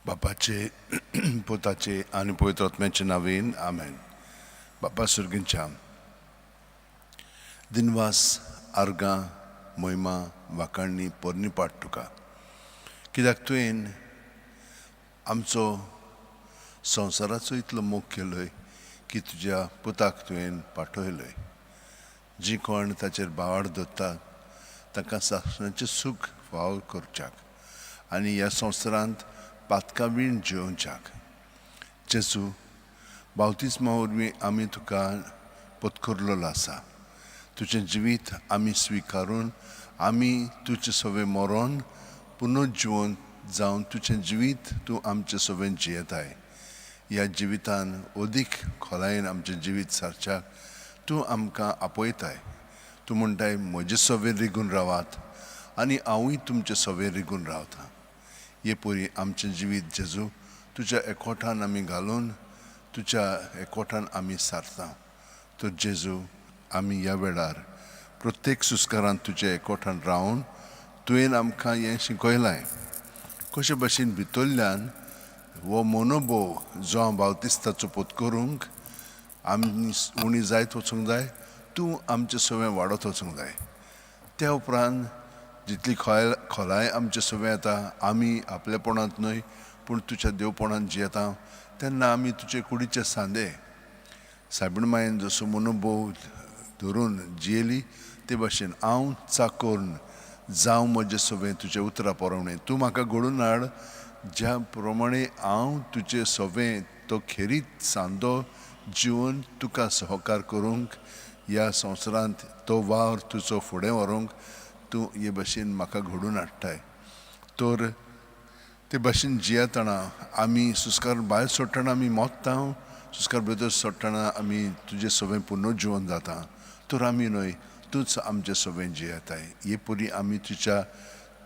बापाचे, पुताचे आनी पवित्र आत्म्याचे नांवेन, आमेन. बापा सर्गींच्या, दिनवास, आर्गां, मोहिमा, वाखाणणी, पोरणी पाट तुका, कित्याक तुवें आमचो संवसाराचो इतलो मोग केलोय की तुज्या पुताक तुवें पाठयलोय. जी कोण ताचेर भावार्थ दवरतात तांकां सासणाचें सूख फावो करच्याक आनी ह्या संवसारांत पातकां वीण जियोवच्याक. जेजू, बावतिस्मा वरवीं आमी तुका पत्करलेलो आसा. तुजें जिवीत आमी स्विकारून आमी तुजे सवे मरोन पुनर्जिवन जावन तुजें जिवीत तूं आमचे सवें जियेताय. ह्या जिवितान अदीक खोलायेन आमचें जिवीत सारच्याक तूं आमकां आपयताय. तूं म्हणटाय, म्हजे सवे रिगून रावात आनी हांवूय तुमचे सवे रिगून रावता. हे परी आमचें जिवीत जेजू तुज्या एकवटान आमी घालून तुज्या एकवटान आमी सारता. तर जेजू, आमी ह्या वेळार प्रत्येक सुस्कारांत तुज्या एकवटान रावन तुवें आमकां हें शिकयलां, कशे भशेन भितरल्यान हो मनोभोव जो हांव बावतिस्ताचो पोत करूंक आमी उणी जायत वचूंक जाय, तूं आमचें सवें वाडत वचूंक जाय. त्या उपरांत जितली खोलाय आमचे सवें येता, आमी आपलेपणांत न्हय पूण तुज्या देवपणांत जियेता, तेन्ना आमी तुजे कुडीचे सांदे सायबीण मायेन जसो मनोभोव धरून जियेली ते भाशेन हांव चाकोरून जावं म्हजें सवें तुजे उतरा प्रमाणे. तूं म्हाका घडोवन हाड ज्या प्रमाणे हांव तुजे सवें तो खेरीत सांदो जिवन तुका सहकार करूंक ह्या संवसारांत तो वावर तुजो फुडें व्हरूंक तूं हे भाशेन म्हाका घडोवन हाडटाय. तर ते भाशेन जियेतना आमी सुस्कार भायर सोडटना आमी मोत्ता, सुस्कार भितर सोडटना आमी तुजे सवें पुनर्जिवन जाता. तर आमी न्हय, तूंच आमचे सवें जियेताय. हे परी आमी तुज्या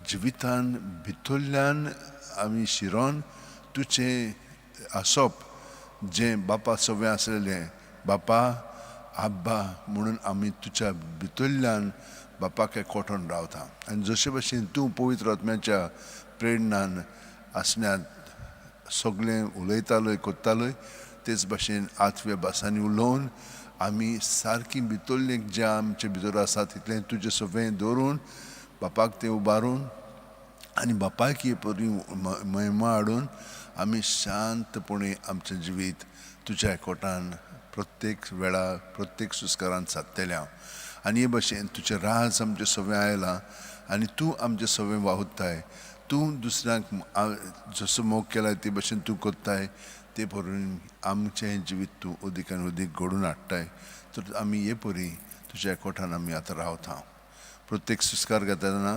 जिवितान भितरल्यान आमी शिरोन तुजें आसप जें बापा सवें आसलेलें, बापा आब्बा म्हणून आमी तुज्या भितरल्यान बापाक एकवटून रावता. आनी जशे भशेन तूं पवित्र आत्म्याच्या प्रेरणान आसण्यांत सगळें उलयतालोय करतालोय, तेच भाशेन आठव्या भासांनी उलोवन आमी सारकी भितरलें जें आमचे भितर आसा तितलें तुजें सवें दवरून बापाक तें उबारून आनी बापायक हे परी महिमा हाडून आमी शांतपणे आमचें जिवीत तुज्या एकवटान प्रत्येक वेळा प्रत्येक सुस्कारान सादतलें हांव. आनी हे भाशेन तुजें राज आमचें सवें आयलां आनी तूं आमचें सवें वावुरताय. तूं दुसऱ्यांक जसो मोग केलाय ते भाशेन तूं करताय, ते परी आमचें जिवीत तूं अदीक आनी अदीक घडोवन हाडटाय. तर आमी हे परी तुज्या एकवटान आमी आतां रावता. प्रत्येक सुस्कार घेतना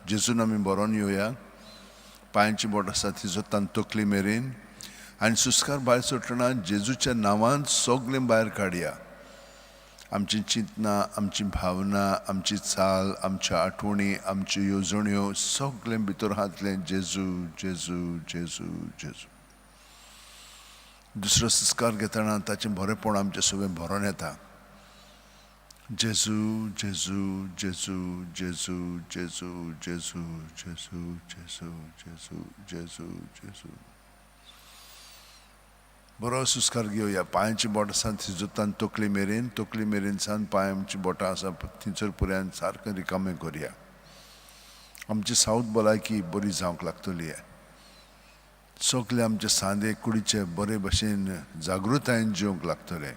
जेजून आमी बरोवन येवया. पांयांची बोट आसा थंयसर तकली मेरेन आनी सुस्कार भायर सोडटना जेजूच्या नांवान सगळें भायर काडया. आमची चिंतना, आमची भावना, आमची चाल, आमच्यो आठवणी, आमच्यो येवजण्यो सगळें भितर घातलें जेजू जेजू जेजू जेजू. दुसरो संस्कार घेतना ताचें बरेंपण आमचें सगळें भरोन येता. जेजू जेजू जेजू जेजू जेजू जेजू जेजू जेजू जेजू जेजू जेजू. बरो संस्कार घेवया. पांयांची बोटां आसा थिंचून तकली मेरेन, तकली मेरेन सान पांयांची बोटां आसा थिंचर पर्यंत सारकें रिकामें करया. आमची सावथ भलायकी बरी जावंक लागतली. सगळे आमचे सांदे कुडीचे बरे भशेन जागृतायेन जिवंक लागतले.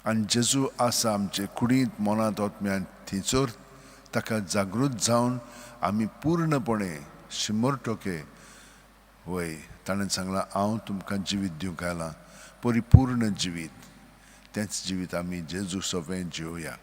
आनी जेजू आसा आमचे कुडींत, मनांत, आत्म्यांत, थंयसर ताका जागृत जावन आमी पूर्णपणे 100% वय. ताणें सांगलां, हांव तुमकां जिवीत दिवंक आयलां, परिपूर्ण जिवीत. तेंच जिवीत आमी जेजू सवें जिवया.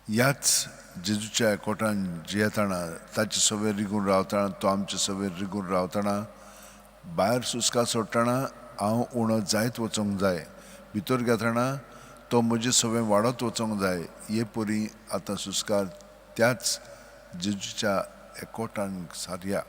ह्याच जेजूच्या एकवटान जियेतना, ताचे सवेर रिगून रावतना, तो आमचे सवेर रिगून रावतना, भायर सुस्कार सोडटना हांव उणो जायत वचोंक जाय, भितर घेतना तो म्हजे सवें वाडत वचोंक जाय. हे परी आतां सुस्कार त्याच जेजूच्या एकवटान सारया.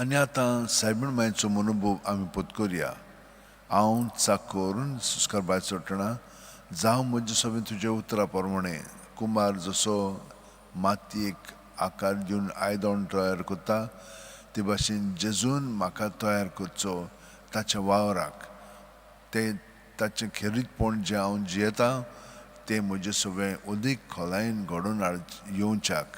आनी आतां सायबीण मायचो मनोभोव आमी पोतकोरया. हांव चाकरून सुस्कार भायर सोडटना जावं म्हजें सगळें तुज्या उतरा प्रमाणें. कुमार जसो मातयेक आकार दिवन आयदण तयार करता ते भाशेन जेजून म्हाका तयार करचो ताच्या वावराक. तें ताचें खेरीतपण जें हांव जियेतां तें म्हजें सगळें अदीक खोलायेन घडोवन हाड येवच्याक.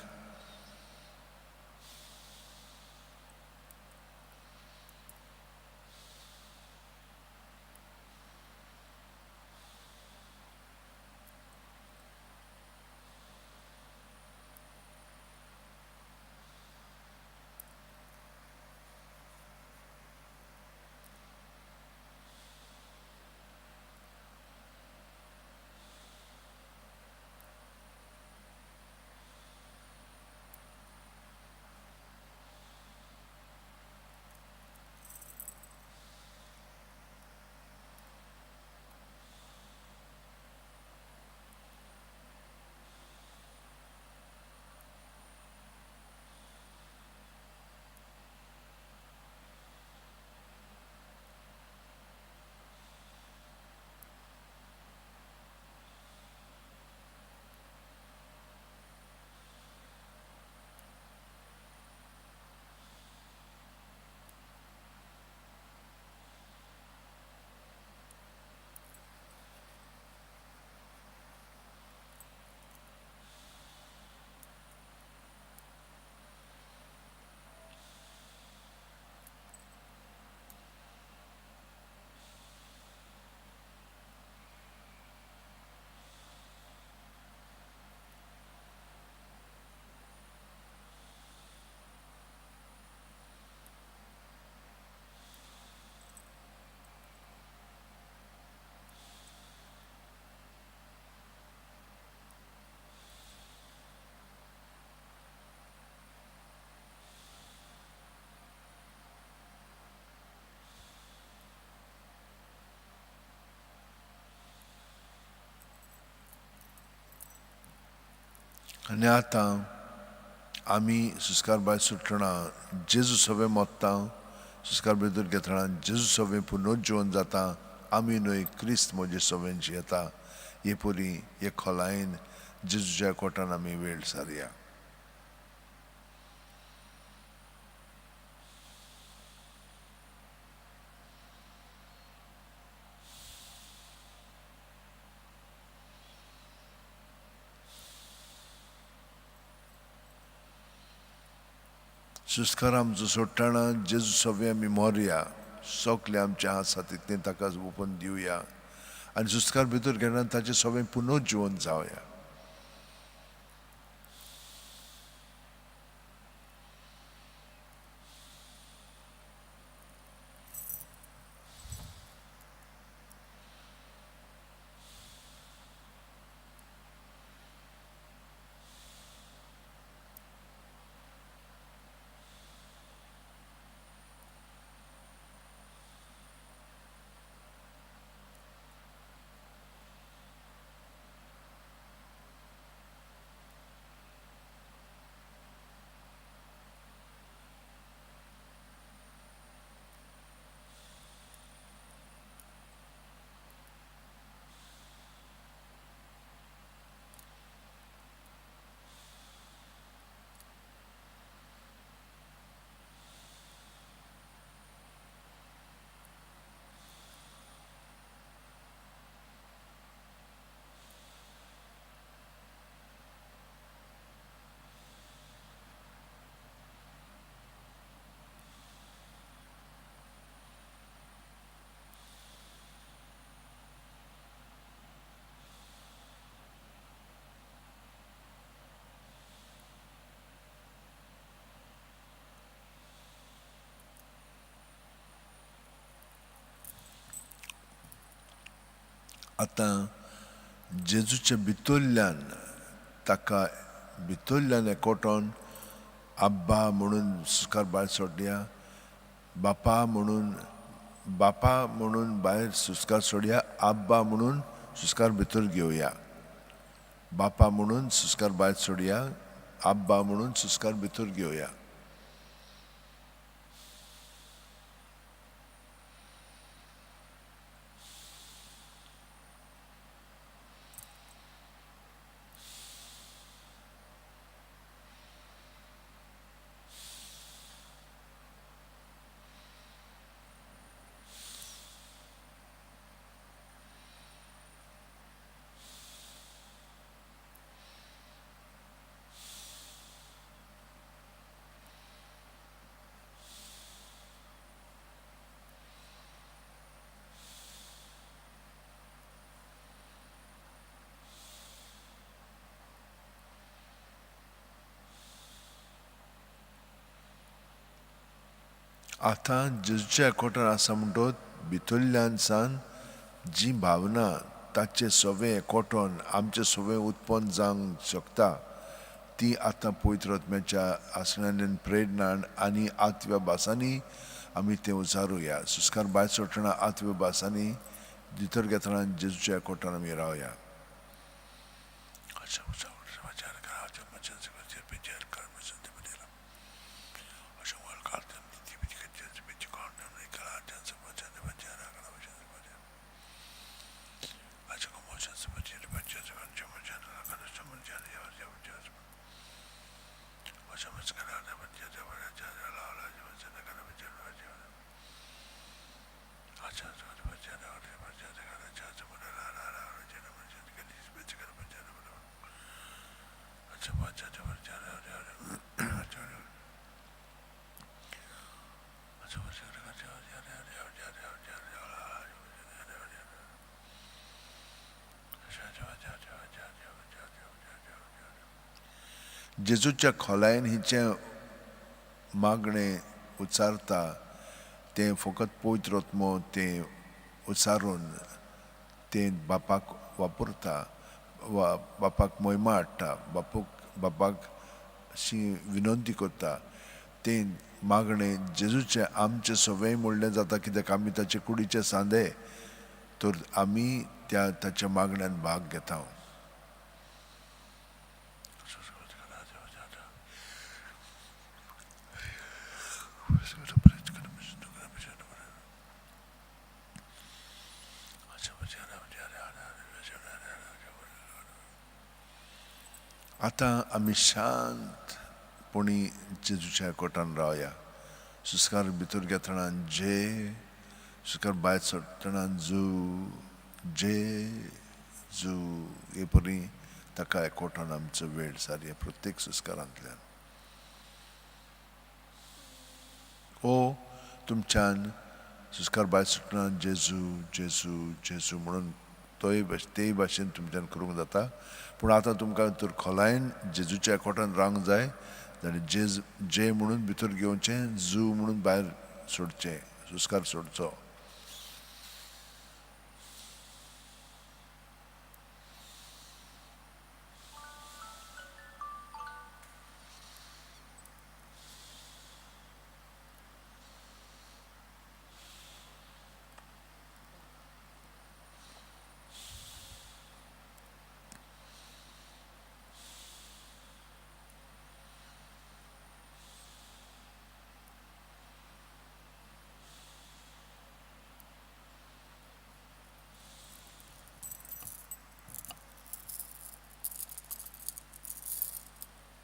आनी आतां आमी सुस्कार भायर सुटना जेजू सगळें मोत्ता, सुस्कार भितर घेतना जेजू सगळें पुनर्जिवन जाता. आमी न्हय क्रिस्त म्हजे सगळें जियेता. हे परी हे खोलायेन जेजूच्या कोटान आमी वेळ सारया. सुस्कार आमचो सोडटना जेजू सगळें आमी मोरया, सगळें आमचें आसा तितलें ताका ओपन दिवया आनी सुस्कार भितर घेतना ताचें सगळें पुनर्जिवन जावया. आतां जेजूच्या भितरल्यान ताका भितरल्यान एकवटोन आब्बा म्हणून सुस्कार भायर सोडया, बापा म्हणून, बापा म्हणून भायर सुस्कार सोडया, आब्बा म्हणून सुस्कार भितर घेवया. बापा म्हणून सुस्कार भायर सोडया, आब्बा म्हणून सुस्कार भितर घेवया. आतां जेजूच्या एकवटान आसा म्हणटोच भितरल्यान सान जी भावना ताचे सवें एकवटोन आमचे सवें उत्पन्न जावंक शकता ती आतां पवित्र आत्म्याच्या आसण्यान प्रेरणान आनी आत्व्या भासांनी आमी तें उचारुया. सुस्कार भायर सोडटना आत्व्या भासांनी भितर घेतना जेजूच्या एकवटान आमी रावया. जेजूच्या खोलायेन हिचें मागणें उच्चारता तें फकत पवित्र आत्मो तें उच्चारून तें बापाक वापरता वा बापाक मोहिमा हाडटा, बापाक अशी विनंती करता. तें मागणें जेजूचें आमचें सवय म्हणलें जाता कित्याक आमी ताचे कुडीचे सांदे, तर आमी त्या ताच्या मागण्यान भाग घेता. आतां आमी शांतपणी जेजूच्या एकवटान रावया. सुस्कार भितर घेतना जे, सुस्कार भायर सोडटना जू, जे जू हे परी ताका एकवटान आमचो वेळ सारया प्रत्येक सुस्कारांतल्यान. ओ तुमच्यान सुस्कार भायर सोडटना जेजू जेजू जेजू म्हणून तोय तेय भाशेन तुमच्यान करूंक जाता. पूण आतां तुमकां तर खोलायेन जेजूच्या एकवटान रावंक जाय जाल्यार जेज जे म्हणून भितर घेवचें, जू म्हणून भायर सोडचें, सुस्कार सोडचो.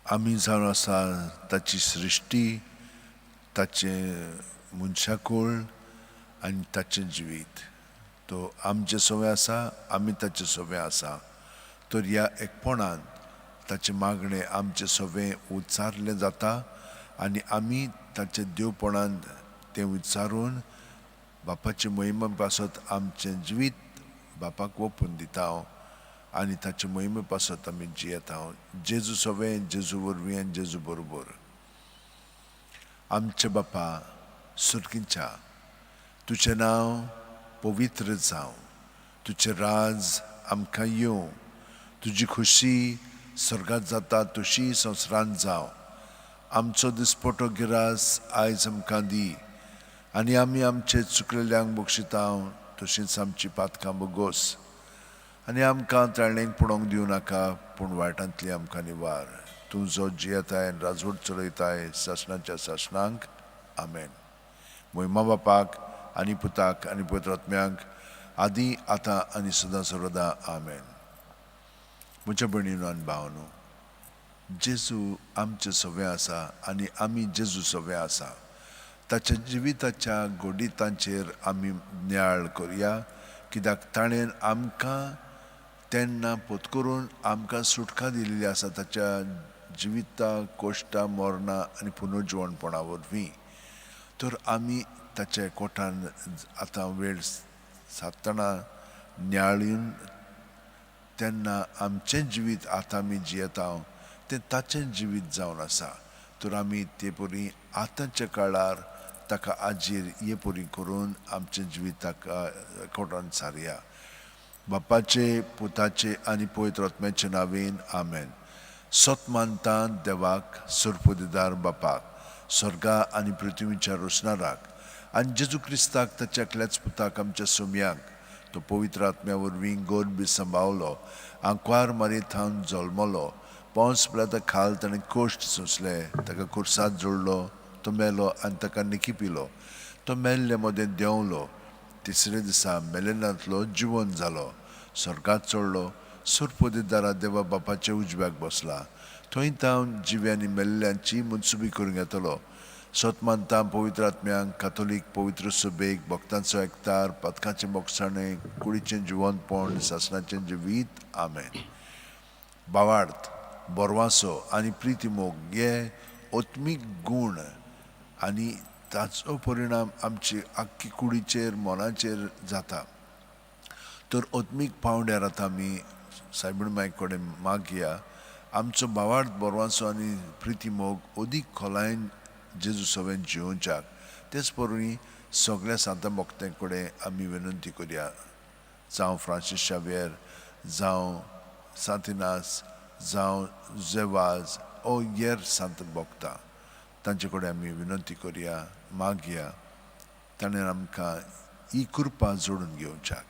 आमी जावन आसा ताची सृश्टी, ताचें मनशाकूळ आनी ताचें जिवीत. तो आमचें सवें आसा, आमी ताचें सवें आसा. तर ह्या एकपणान ताचें मागणें आमचें सवें उच्चारलें जाता आनी आमी ताच्या देवपणान तें उच्चारून बापाचे मोहिमे पासत आमचें जिवीत बापाक ओपून दिता आनी ताचे मोहिमे पासत आमी जियेता. जेजू सवें, जेजू वरवीं आनी जेजू बरोबर. आमच्या बापा सुर्गींच्या, तुजें नांव पवित्र जावं, तुजें राज आमकां येवं. तुजी खुशी स्वर्गात जाता तशी संवसारांत जावं. आमचो दिसपटो गिरास आयज आमकां दी आनी आमी आमचे चुकलेल्यांक बक्षिता तशींच आमची पातकां बोगोस आनी आमकां ताळणेक पडोवंक दिवं नाका, पूण वायटांतली आमकां निवार. तूं जो जियेताय आनी राजवट चलयताय सासणाच्या सासणांक. आमेन. मोहिमा बापाक आनी पुताक आनी पवित्र आत्म्यांक, आदी आतां आनी सदां सर्वदा. आमेन. म्हज्या भयणीनो आनी भावनो, जेजू आमचे सवे आसा आनी आमी जेजू सवे आसा. ताच्या जिविताच्या घडितांचेर आमी नियाळ करया, कित्याक ताणें आमकां तेन्ना पोतकरून आमकां सुटका दिल्ली आसा ताच्या जिविता कोश्टा मरणां आनी पुनर्जिवणपणा वरवीं. तर आमी ताच्या एकवटान आतां वेळ सादतना नियाळून तेन्ना आमचें जिवीत आतां आमी जियेता तें ताचें जिवीत जावन आसा. तर आमी ते परी आतांच्या काळार ताका आजीर हे परी करून आमचें जिवीत ताका एकवटान सारया. बापाचे, पुताचे आनी पवित्र आत्म्याचे नांवेन. आमेन. सत मानता देवाक, सरपुदेदार बापाक, स्वर्गा आनी पृथ्वीच्या रोसणाराक, आनी जेजू क्रिस्ताक ताच्या एकल्याच पुताक आमच्या सोमयांक, तो पवित्र आत्म्या वरवीं गर्भ सांबावलो, आंकवार मारये थावन जल्मलो, पावस पिलाता खाल ताणें कश्ट सोंसले, ताका खुर्साद जोडलो, तो मेलो आनी ताका निकी पिलो, तो मेल्ले मदें देंवलो, तिसरे दिसा मेलेनांतलो जिवन जालो, स्वर्गात चडलो, सुरपोदेदारा देवा बापाच्या उजव्याक बसला, थंय तावन जिव्यांनी मेल्ल्यांची मनसुबी करूंक येतलो. सत मानता पवित्र आत्म्यांक, कातोलीक पवित्र सभेक, भक्तांचो एकतार, पदकाचें मोगसाणें, कुडीचें जिवनपण, सासणाचें जिवीत. आमेन. भावार्थ, बरवासो आनी प्रितीमोग हे आत्मीक गूण आनी ताचो परिणाम आमचे आख्खी कुडीचेर मनाचेर जाता. तर आत्मीक पांवड्यार आतां आमी सायबीण माई कडेन मागया आमचो भावार्थ, बरवासो आनी प्रितीमोग अदीक खोलायेन जेजू सवेन जियोवच्याक. तेच परी सगळ्या सांता भक्तां कडेन आमी विनंती करया, जावं फ्रांसीस शावेर, जावं सांतिनास, जावं जेवाज ओ हेर सांत भक्तां, तांचे कडेन आमी विनंती करया, मागया ताणें आमकां ही कृपा जोडून घेवच्याक.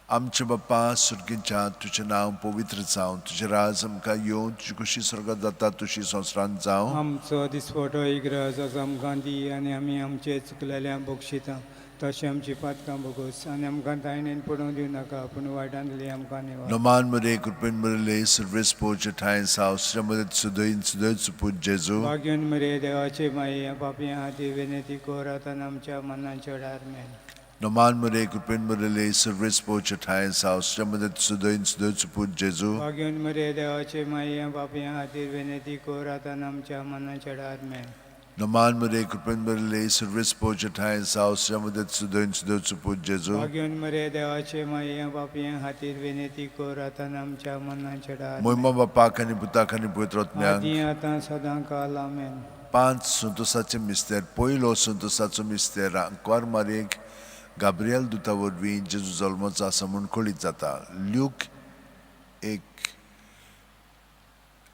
आमचे बाप्पा सुर्गीच्या, तुजें नांव पवित्र जावं, तुजें राज आमकां येवं, तुजी खुशी स्वर्गात जाता तशी संवसारांत जावं. आमचो दिसवटो इग्रज आमकां दी आनी आमी आमचे चुकलेल्या बक्षिता तशें आमची पातकां भोगोस आनी आमकां तायणेन पडोवंक दिवं नाका, पूण वायटांतली आमकां निवार. नमान मरे कृपेन मरले सर्वेस पोचे ठांय साव मदत सुदयन सुदय सुपूत जेजू. भाग्योन मरे देवाचे माये, पापयां खातीर विनंती कर आतां आमच्या मनाच्या वेळार. मेन. नमान मरे कृपेन मरले सर्वेस पोचे ठांय साव मदत सुदयन सुदय सुपूत जेजू. भाग्योन मरे देवाचे माये, पापयां खातीर विनंती कर आतां आमच्या मनाच्या वेळार. मेन. नमान मरे कृपेन मरले सर्वेस पोचे ठांय साव मदत सुदयन सुदय सुपूत जेजू. भाग्योन मरे देवाचे माये, पापयां खातीर विनंती कर आतां आमच्या मनाच्या वेळार. मोहिमा बापाक आनी पुताक आनी पवित्र आत्म्याक, आदी आतां सदां काल. आमेन. पांच संतोसाचे मिस्तेर. पयलो संतोसाचो मिस्तेर, आंकवार मारयेक गाब्रियल दुता वरवीं जेजू जल्मचो आसा म्हूण कळीत जाता. ल्यूक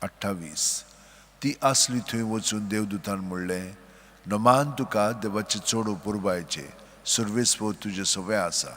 1:28. ती आसली थंय वचून देवदूतान म्हणलें, नमान तुका देवाचे चड अपुरबायेचे, सर्वेस्व तुजें सवें आसा.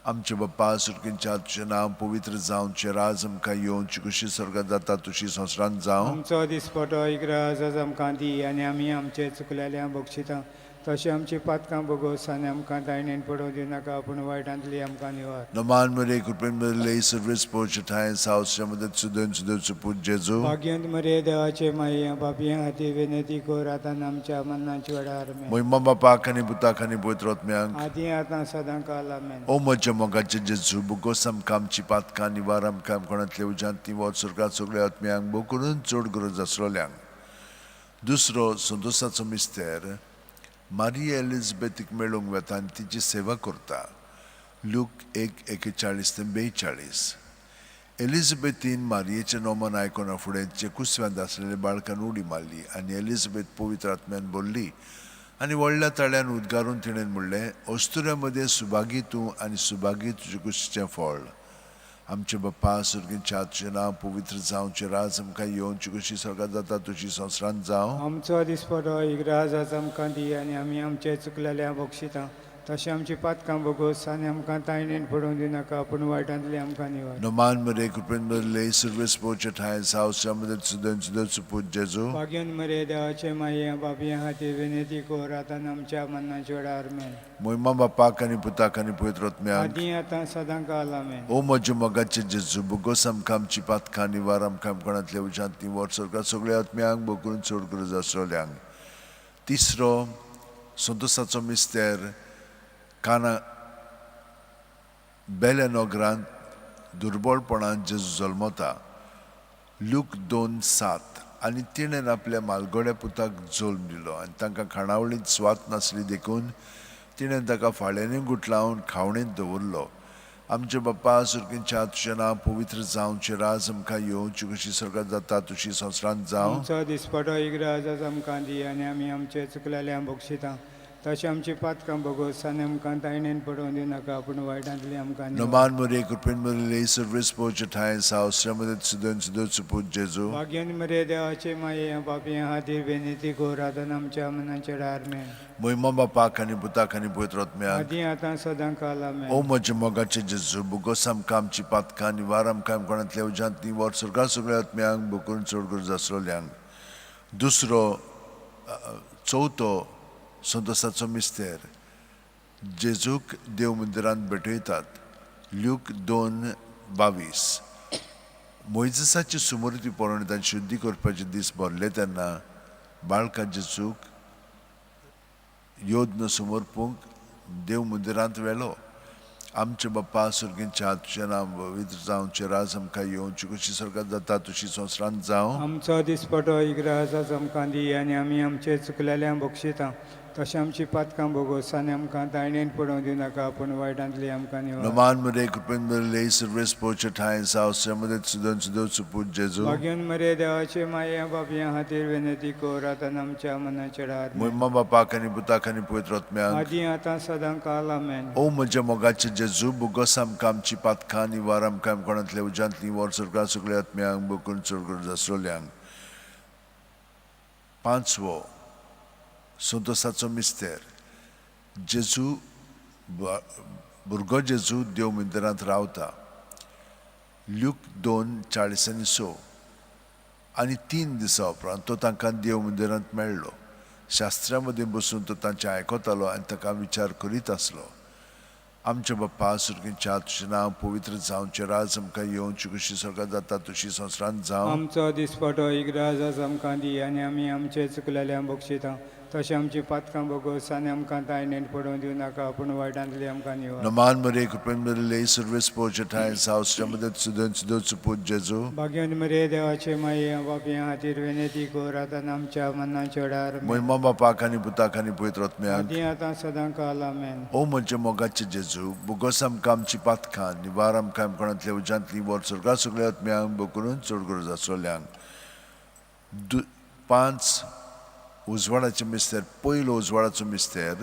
आमचे बाप्पा सुर्गींच्या, तुजें नांव पवित्र जावं, तुजें राज आमकां येवं, तुजी खुशी स्वर्गात जाता तशी संवसारांत जावं. आमचो दिसपटो इग्रज आमकां दी आनी आमी आमचे चुकलेल्या बक्षिता तशें आमची पातकां भोगोस आनी आमकां तायणेन पडोवंक दिवं नाका, पूण वायटांतली आमकां निवार. नमान मरे कृपेन मरले सर्वेस पोचे ठांय साव मदत सुदयन सुदय सुपूत जेजू. भाग्यंत मरे देवाचे माये, पापयां खातीर विनंती कर आतां आमच्या मरणाच्या वेळार. आमेन. मोहिमा बापाक आनी पुताक आनी पवित्र आत्म्याक, आदी आतां सदां काल. आमेन. ओ म्हज्या मोगाचे जेजू, बोगोस आमकां आमची पातकां निवार, आमकां कोणांतले उज्यांत ती स्वर्गात सगळ्या आत्म्यांक, भोव करून चड गरज आसलेल्यांक. दुसरो संतोसाचो मिस्तेर, मारिया एलिजबेथीक मेळूंक वेता आनी तिची सेवा करता. ल्यूक 1:41 ते 42. एलिजबेथीन मारियेचें नोमन आयकना फुडें तिचे कुसव्यांत आसलेल्या बाळकान उडी मारली आनी एलिजबेथ पवित्र आत्म्यान भरली आनी व्हडल्या ताळ्यान उद्गारून तिणें म्हणलें, अस्तुऱ्यां मदें सुभागी तूं आनी सुभागी तुजे कुशीचें फळ. आमचे बाप्पा सर्गीच्या, तुजें नांव पवित्र जावचें, राज आमकां येवचें, कशी स्वर्गात जाता तशी संवसारांत जावं. आमचो दिसपटो इग्राज आज आमकां दी आनी आमी आमचे चुकलेल्या बक्षिता तशें आमची पातकां भोगोस आनी आमकां तायणेन पडोवंक दिनाका, पूण वायटांतली आमकां निवार. नमान मरे, कृपेन भरले, सर्वेस पोवचे ठांय सावच्या मदत सुदन सुदन पूत जेजू. भाग्यन मरे देवाचे माये बाबया खातीर विनंती कर आतां आमच्या मन्नाच्या वेळार मेन. मोहिमा बापाक आनी पुताक आनी पवित्र आत्म्याक. आदी आतां सदां काल आमेन. ओ म्हज्या मोगाचे जेजू, बोगोस आमकां आमची पातकां निवार, आमकां कोणांतल्या उज्यांत निवर, स्वर्गात सगळ्या आत्म्यांक बोगून चड गरज आसलेल्यांक. तिसरो संतोसाचो मिस्तेर, काना बेल्या नगरांत दुर्बळपणान जेजू जल्मता. लूक 2:7. आनी तिणें आपल्या मालगोड्या पुताक जल्म दिलो आनी तांकां खाणावळींत स्वात नासली देखून तिणें ताका फाळ्यांनी गुटलावन खावणेंत दवरलो. आमचे बाप्पा सर्गीच्या, तुजें नांव पवित्र जावचें, राज आमकां येवचें, कशी स्वर्गात जाता तशी संवसारांत जावं. आमचो दिसपटो इग्राज आज आमकां दी आनी आमी आमचे चुकलेल्या बक्षिता तशें आमची पातकां भोगोस आनी आमकां तायणेन पडोवंक दिनाका, पूण वायटांतली आमकां निवार. नमान मरे, कृपेन मरे, सर्वेस पोवचे ठांय सावसऱ्या मदत सुदन सुदन पूत जेजू. भाग्यन मरे देवाचे माये बाबया खातीर विनंती कर आतां आमच्या मनाच्या वेळार मेन. मोहिमा बापाक आनी पुताक आनी पवित्र आत्म्याक. आदी आतां सदां काल आमेन. ओ म्हज्या मोगाचे जेजू, बोगोस आमकां आमची पातकां निवार, आमकां कोणांतल्या उज्यांत निवर, स्वर्गा सगळ्या आत्म्यांक बोकरून चड गरज आसलेल्यांक. दुसरो चवथो संतोसाचो मिस्तेर, जेजूक देव मंदिरांत भेटयतात. ल्यूक 2:22. मोयजेसाची सुमूर्ती पळोवन तांची शुद्धी करपाचे दीस भरले तेन्ना बाळका जेजूक योद्न समर्पूंक देव मंदिरांत व्हेलो. आमचे बाप्पा सर्गीच्या, तुजें नांव पवित्र जावचें, राज आमकां येवचें, कशी स्वर्गात जाता तशी संवसारांत जावं. आमचो दिसपटो इग्राज आज आमकां दी आनी आमी आमचे चुकलेल्या बक्षिता तशें आमची पातकां भोगोस आनी आमकां तायणेन पडोवंक दिनाका, पूण वायटांतली आमकां निवार. नमान मरे, कृपेन भरले, सर्वेस पोवचे ठांय सावसऱ्या मदत सुदन सुदन पूत जेजू. भाग्यन मरे देवाचे माये बाबया खातीर विनंती कर आतां आमच्या मनाच्या वेळार मेन. मोहिमा बापाक आनी पुताक आनी पवित्र आत्म्याक. आदी आतां सदां काल आमेन. ओ म्हज्या मोगाचे जेजू, बोगोस आमकां आमची पातकां निवार, आमकां कोणांतल्या उज्यांत निवर, स्वर्गा सगळ्या आत्म्यांक बोकून चड गरज आसलेल्यांक. पांचवो संतोसाचो मिस्तेर, जेजू भुरगो जेजू देव मंदिरांत रावता. ल्यूक 2:46. आनी 3 दिसां उपरांत तो तांकां देव मंदिरांत मेळ्ळो. शास्त्रा मदीं बसून तो तांचें आयकतालो आनी ताका विचार करीत आसलो. आमचे बाप्पा सर्गीच्या, तुजें नांव पवित्र जावचें, राज आमकां येवचें, कशी स्वर्गात जाता तशी संवसारांत जावं. आमचो दिसपटो इग्राज आज आमकां दी आनी आमी आमचे चुकलेल्या बक्षिता तशें आमची पातकां भोगोस आनी आमकां तायणेन पडोवंक दिनाका, पूण वायटांतली आमकां निवार. नमान मरे, कृपेन भरले, सर्वेस पोवचे ठांय सावसऱ्या मदत सुदन सुदन पूत जेजू. भाग्यन मरे देवाचे माये बाबया खातीर विनंती कर आतां आमच्या मनाच्या वेळार मेन. मोहिमा बापाक आनी पुताक आनी पवित्र आत्म्याक. आदी आतां सदां काल आमेन. ओ म्हज्या मोगाचे जेजू, बोगोस आमकां आमची पातकां निवार, आमकां कोणांतल्या उज्यांतली वर, स्वर्गा सगळ्या आत्म्यांक बोकरून चड गरज आसलेल्यांक. 5 उजवाडाचे मिस्तेर, पयलो उजवाडाचो मिस्तेर,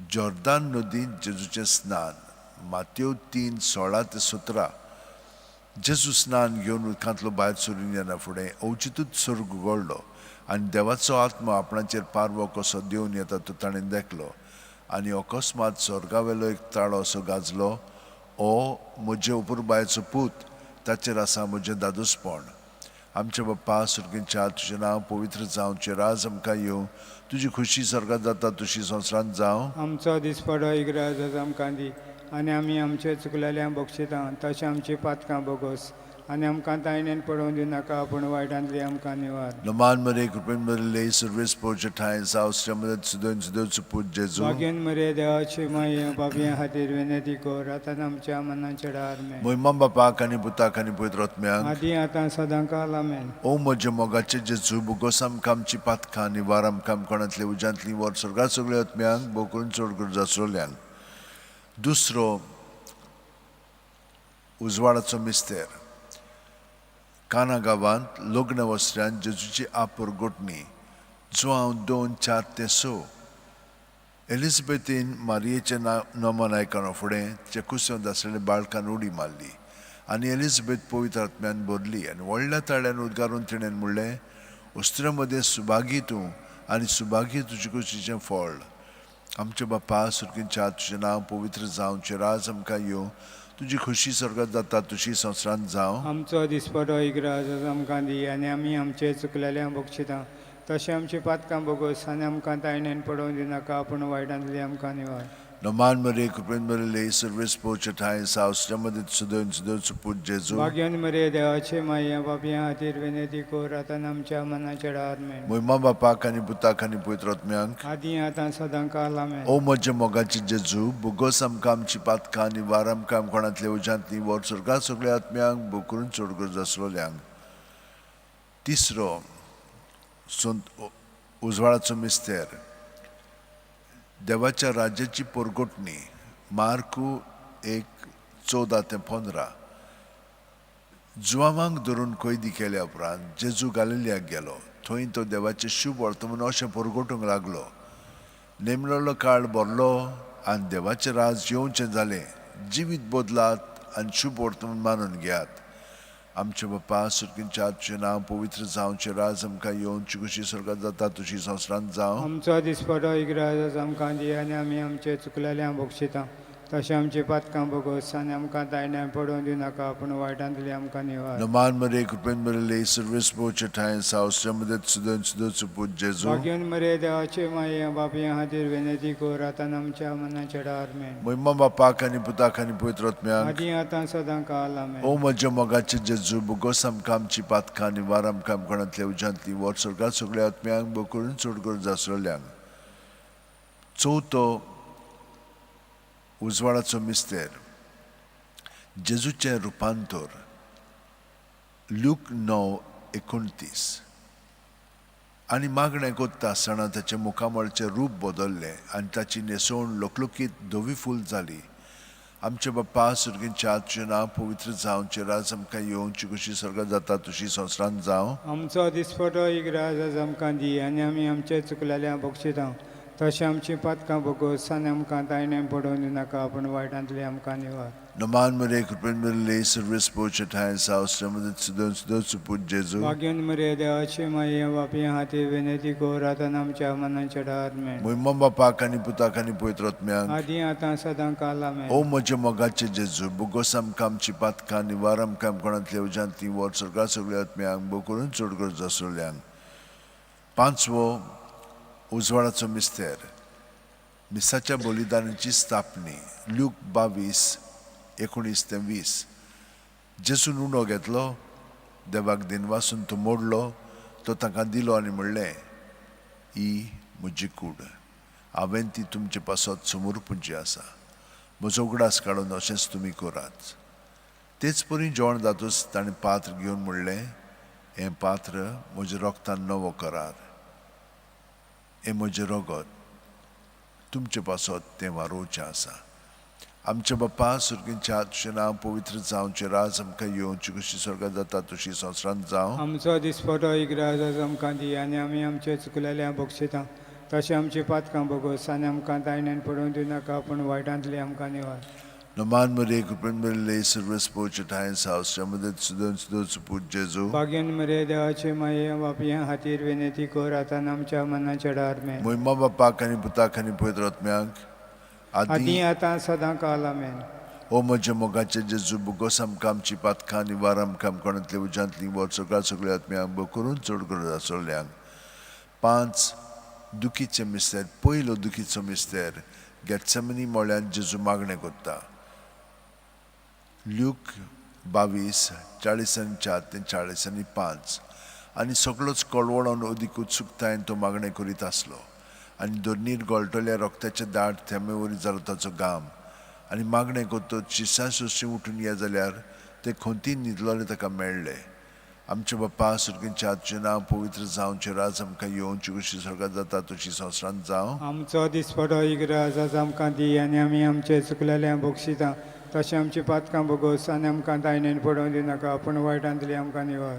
जॉर्दान नदींत जेजूचें स्नान. मातेव 3:16-17. जेजू स्नान घेवन उदकांतलो भायर सरून येना फुडें अवचितूच स्वर्ग उगडलो आनी देवाचो आत्मा आपणाचेर पारवो कसो देंवन येता तो ताणें देखलो. आनी अकस्मात स्वर्गावेलो एक ताळो असो गाजलो, ओ म्हजे उपरबायचो पूत, ताचेर आसा म्हजें दादोसपण. आमचे बाप्पा सर्गीच्या, तुजें नांव पवित्र जावचें, राज आमकां येवं, तुजी खुशी स्वर्गात जाता तशी संवसारांत जावं. आमचो दिसपडो इग्राज आज आमकां दी आनी आमी आमचे चुकलेल्या बक्षिता तशें आमची पातकां भोगोस आनी आमकां तायणेन पडोवंक दिनाका, पूण वायटांतली आमकां निवार. नमान मरे, कृपेन भरले, सर्वेस पोवचे ठांय सावसऱ्या मदत सुदन सुदन पूत जेजू. भाग्यन मरे देवाचे माये बाबया खातीर विनंती कर आतां आमच्या मनाच्या वेळार मेन. मोहिमा बापाक आनी पुताक आनी पवित्र आत्म्याक. आदी आतां सदां काल आमेन. ओ म्हज्या मोगाचे जेजू, बोगोस आमकां आमची पातकां निवार, आमकां कोणांतल्या उज्यांतली वर, स्वर्गा सगळ्या आत्म्यांक बोकरून चड गरज आसलेल्यांक. दुसरो उजवाडाचो मिस्तेर, काना गांवांत लग्न वस्त्रान जेजूची आपर गोठणी. जुआंव 2:4-6. एलिझाबेथीन मारियेचें नमन आयकना फुडें तिच्या कुसव्यांत आसलेल्या बाळकान उडी मारली आनी एलिझाबेथ पवित्र आत्म्यान भरली आनी व्हडल्या ताळ्यान उद्गारून तिणें म्हणलें, उस्त्र्या मदें सुभागी तूं आनी सुभागी तुजे कुशीचें फळ. आमच्या बापा सुर्गींच्या, तुजें नांव पवित्र जावं, तुजें राज आमकां येवं, तुजी खुशी स्वर्गात जाता तशी संवसारांत जावं. आमचो दिसपटो इग्राज आमकां दी आनी आमी आमचे चुकलेल्या बक्षिता तशें आमची पातकां भोगोस आनी आमकां तायणेन पडोवंक दिनाका, पूण वायटांतली आमकां निवार. नमान मरे कृपेन मरे सर्वेस पोचे ठांय सावसच्या मदीं सुदोन सुदोन सुपूत जेजू. भाग्यान मरे देवाचे माया बापया खातीर विनंती कर आतां आमच्या मनाच्या डार मेन. म्हयमा बापाक आनी पुताक आनी पवित्र आत्म्यांक आदी आतां सदां काल आमेन. ओ म्हज्या मोगाचे जेजू, भोगोस आमकां आमची पातकां आनी वार आमकां कोणांतल्या उज्यांतली वर स्वर्गा सगळ्या आत्म्यांक बोकरून चड गरज आसलोल्यांक. तिसरो संत उजवाडाचो मिस्तेर, देवाच्या राज्याची पोरगोटणी, मार्कू 1:14-15. जुवांवांक धरून कैदी केल्या उपरांत जेजू गालिलियाक गेलो. थंय तो देवाचें शुभ वर्तमान अशें पोरगोटूंक लागलो, नेमलेलो काळ भरलो आनी देवाचें राज येवचें जालें. जिवीत बदलात आनी शुभ वर्तमान मानून घेयात. आमचे बापा सुर्गींच्या, तुजें नांव पवित्र जावचें, राज आमकां येवचें, खुशी स्वर्गात जाता तशी संवसारांत जावं. आमचो दिसपटो इग्राज आमकां दी आनी आमी आमचे चुकलेल्या बक्षिता तशें आमची पातकां भोगोस आनी आमकां तायण्यान पडोवंक दिनाका, पूण वायटांतली आमकां निवार. नमान मरे कृपेन मरे सर्वेस पोचे ठांय सावसच्या मदत सुदोन सुदोन सुपूत जेजू. भाग्यान मरे देवाचे माये बापया खातीर विनंती कर आतां आमच्या मनाच्या डार मेन. म्हयमा बापाक आनी पुताक आनी पवित्र आत्म्यांक आदी आतां सदां काल आमेन. ओ म्हज्या मोगाचे जेजू, भोगोस आमकां आमची पातकां आनी वार आमकां कोणांतल्या उज्यांतली वर स्वर्गात सगळ्या आत्म्यांक बोकरून चड गरज आसलेल्यांक. चवथो उजवाडाचो मिस्तेर, जेजूचें रुपांतर, ल्यूक 9:29. आनी मागणें कोत्ता आसतना ताचें मुखामळचें रूप बदल्लें आनी ताची न्हेसवण लकलकीत धवी फूल जाली. आमचे बाप्पा सुर्गींच्या, तुजें नांव पवित्र जावचें, राज आमकां येवचें, खुशी स्वर्गात जाता तशी संवसारांत जावं. आमचो दिसपटो इग्राज आमकां दी आनी आमी आमचे चुकलेल्या बक्षिता तशें आमची पातकां भोगोस आनी आमकां तायण्यान पडोवंक दिनाका, पूण वायटांतली आमकां निवार. नमान मरे कृपेन मरे सर्वेस पोचे ठांय सावसच्या मदत सुदोन सुदोन सुपूत जेजू. भाग्यान मरे देवाचे माये बापया खातीर विनंती कर आतां आमच्या मनाच्या डार मेन. म्हयमा बापाक आनी पुताक आनी पवित्र आत्म्यांक आदी आतां सदां काल आमेन. ओ म्हज्या मोगाचे जेजू, भोगोस आमकां आमची पातकां आनी वार आमकां कोणांतल्या उज्यांतली वर स्वर्गा सगळ्या आत्म्यांक बोकरून चड गरज आसलेल्यांक. पांचवो उजवाडाचो मिस्तेर, मिसाच्या बलिदानाची स्थापणी, ल्यूक 22:19-20. जेजून उणो घेतलो, देवाक दिनवासून तो मोडलो, तो तांकां दिलो आनी म्हणलें, ही म्हजी कूड, हांवें ती तुमचे पासत समर्पूंची आसा, म्हजो उगडास काडून अशेंच तुमी करात. तेच परी जेवण जातूच ताणें पात्र घेवन म्हणलें, हें पात्र म्हज्या रोगतान नवो करार, हें म्हजें रगत तुमचे पासत तें वारोवचें आसा. आमच्या बाप्पा सुर्गींच्या, तुजें नांव पवित्र जावचें, राज आमकां येवचें, खुशी स्वर्गात जाता तशी संवसारांत जावं. आमचो दिसपटो इग्राज आमकां दी आनी आमी आमचे चुकलेल्या बक्षिता तशें आमची पातकां भोगोस आनी आमकां तायण्यान पडोवंक दिनाका, पूण वायटांतली आमकां निवार. नमान मरे कृपेन मरे सर्वेस पोचे ठांय सावसच्या मदत सुदोन सुदोन सुपूत जेजू. भाग्यान मरे देवाचे माये बापया खातीर विनंती कर आतां आमच्या मनाच्या डार मेन. म्हयमा बापाक आनी पुताक आनी पवित्र आत्म्यांक आदी आदी आतां सदां काल आमेन. ओ म्हज्या मोगाचे जेजू, भोगोस आमकां आमची पातकां आनी वार आमकां कोणांतल्या उज्यांतली वर सगळ्या सगळ्या आत्म्यांक बोकरून चड गरज आसलेल्यांक. पांच दुखीचे मिस्तेर, पयलो दुखीचो मिस्तेर, गेत्सेमनी मळ्यांत जेजू मागणें कोत्ता, ल्यूक 22:44-45. आनी सगळोच कळवळोन अदीक उत्सुकतायेन तो मागणें करीत आसलो आनी धरणीर गळटल्या रोगताचे दाट थेंबे वरी जालो ताचो घाम. आनी मागणें करतच शिसां सोशीं उठून ये जाल्यार ते खंतीन न्हिदलोले ताका मेळ्ळे. आमचे बाप्पा सुर्गींच्या, तुजें नांव पवित्र जावचें, राज आमकां येवचें, खुशी स्वर्गात जाता तशी संवसारांत जावं. आमचो दिसपटो इग्राज आमकां दी आनी आमी आमचे चुकलेल्या बक्षिता तशें आमची पातकां भोगोस आनी आमकां तायणेन पडोवंक दिनाका, पूण वायटांतली आमकां निवार.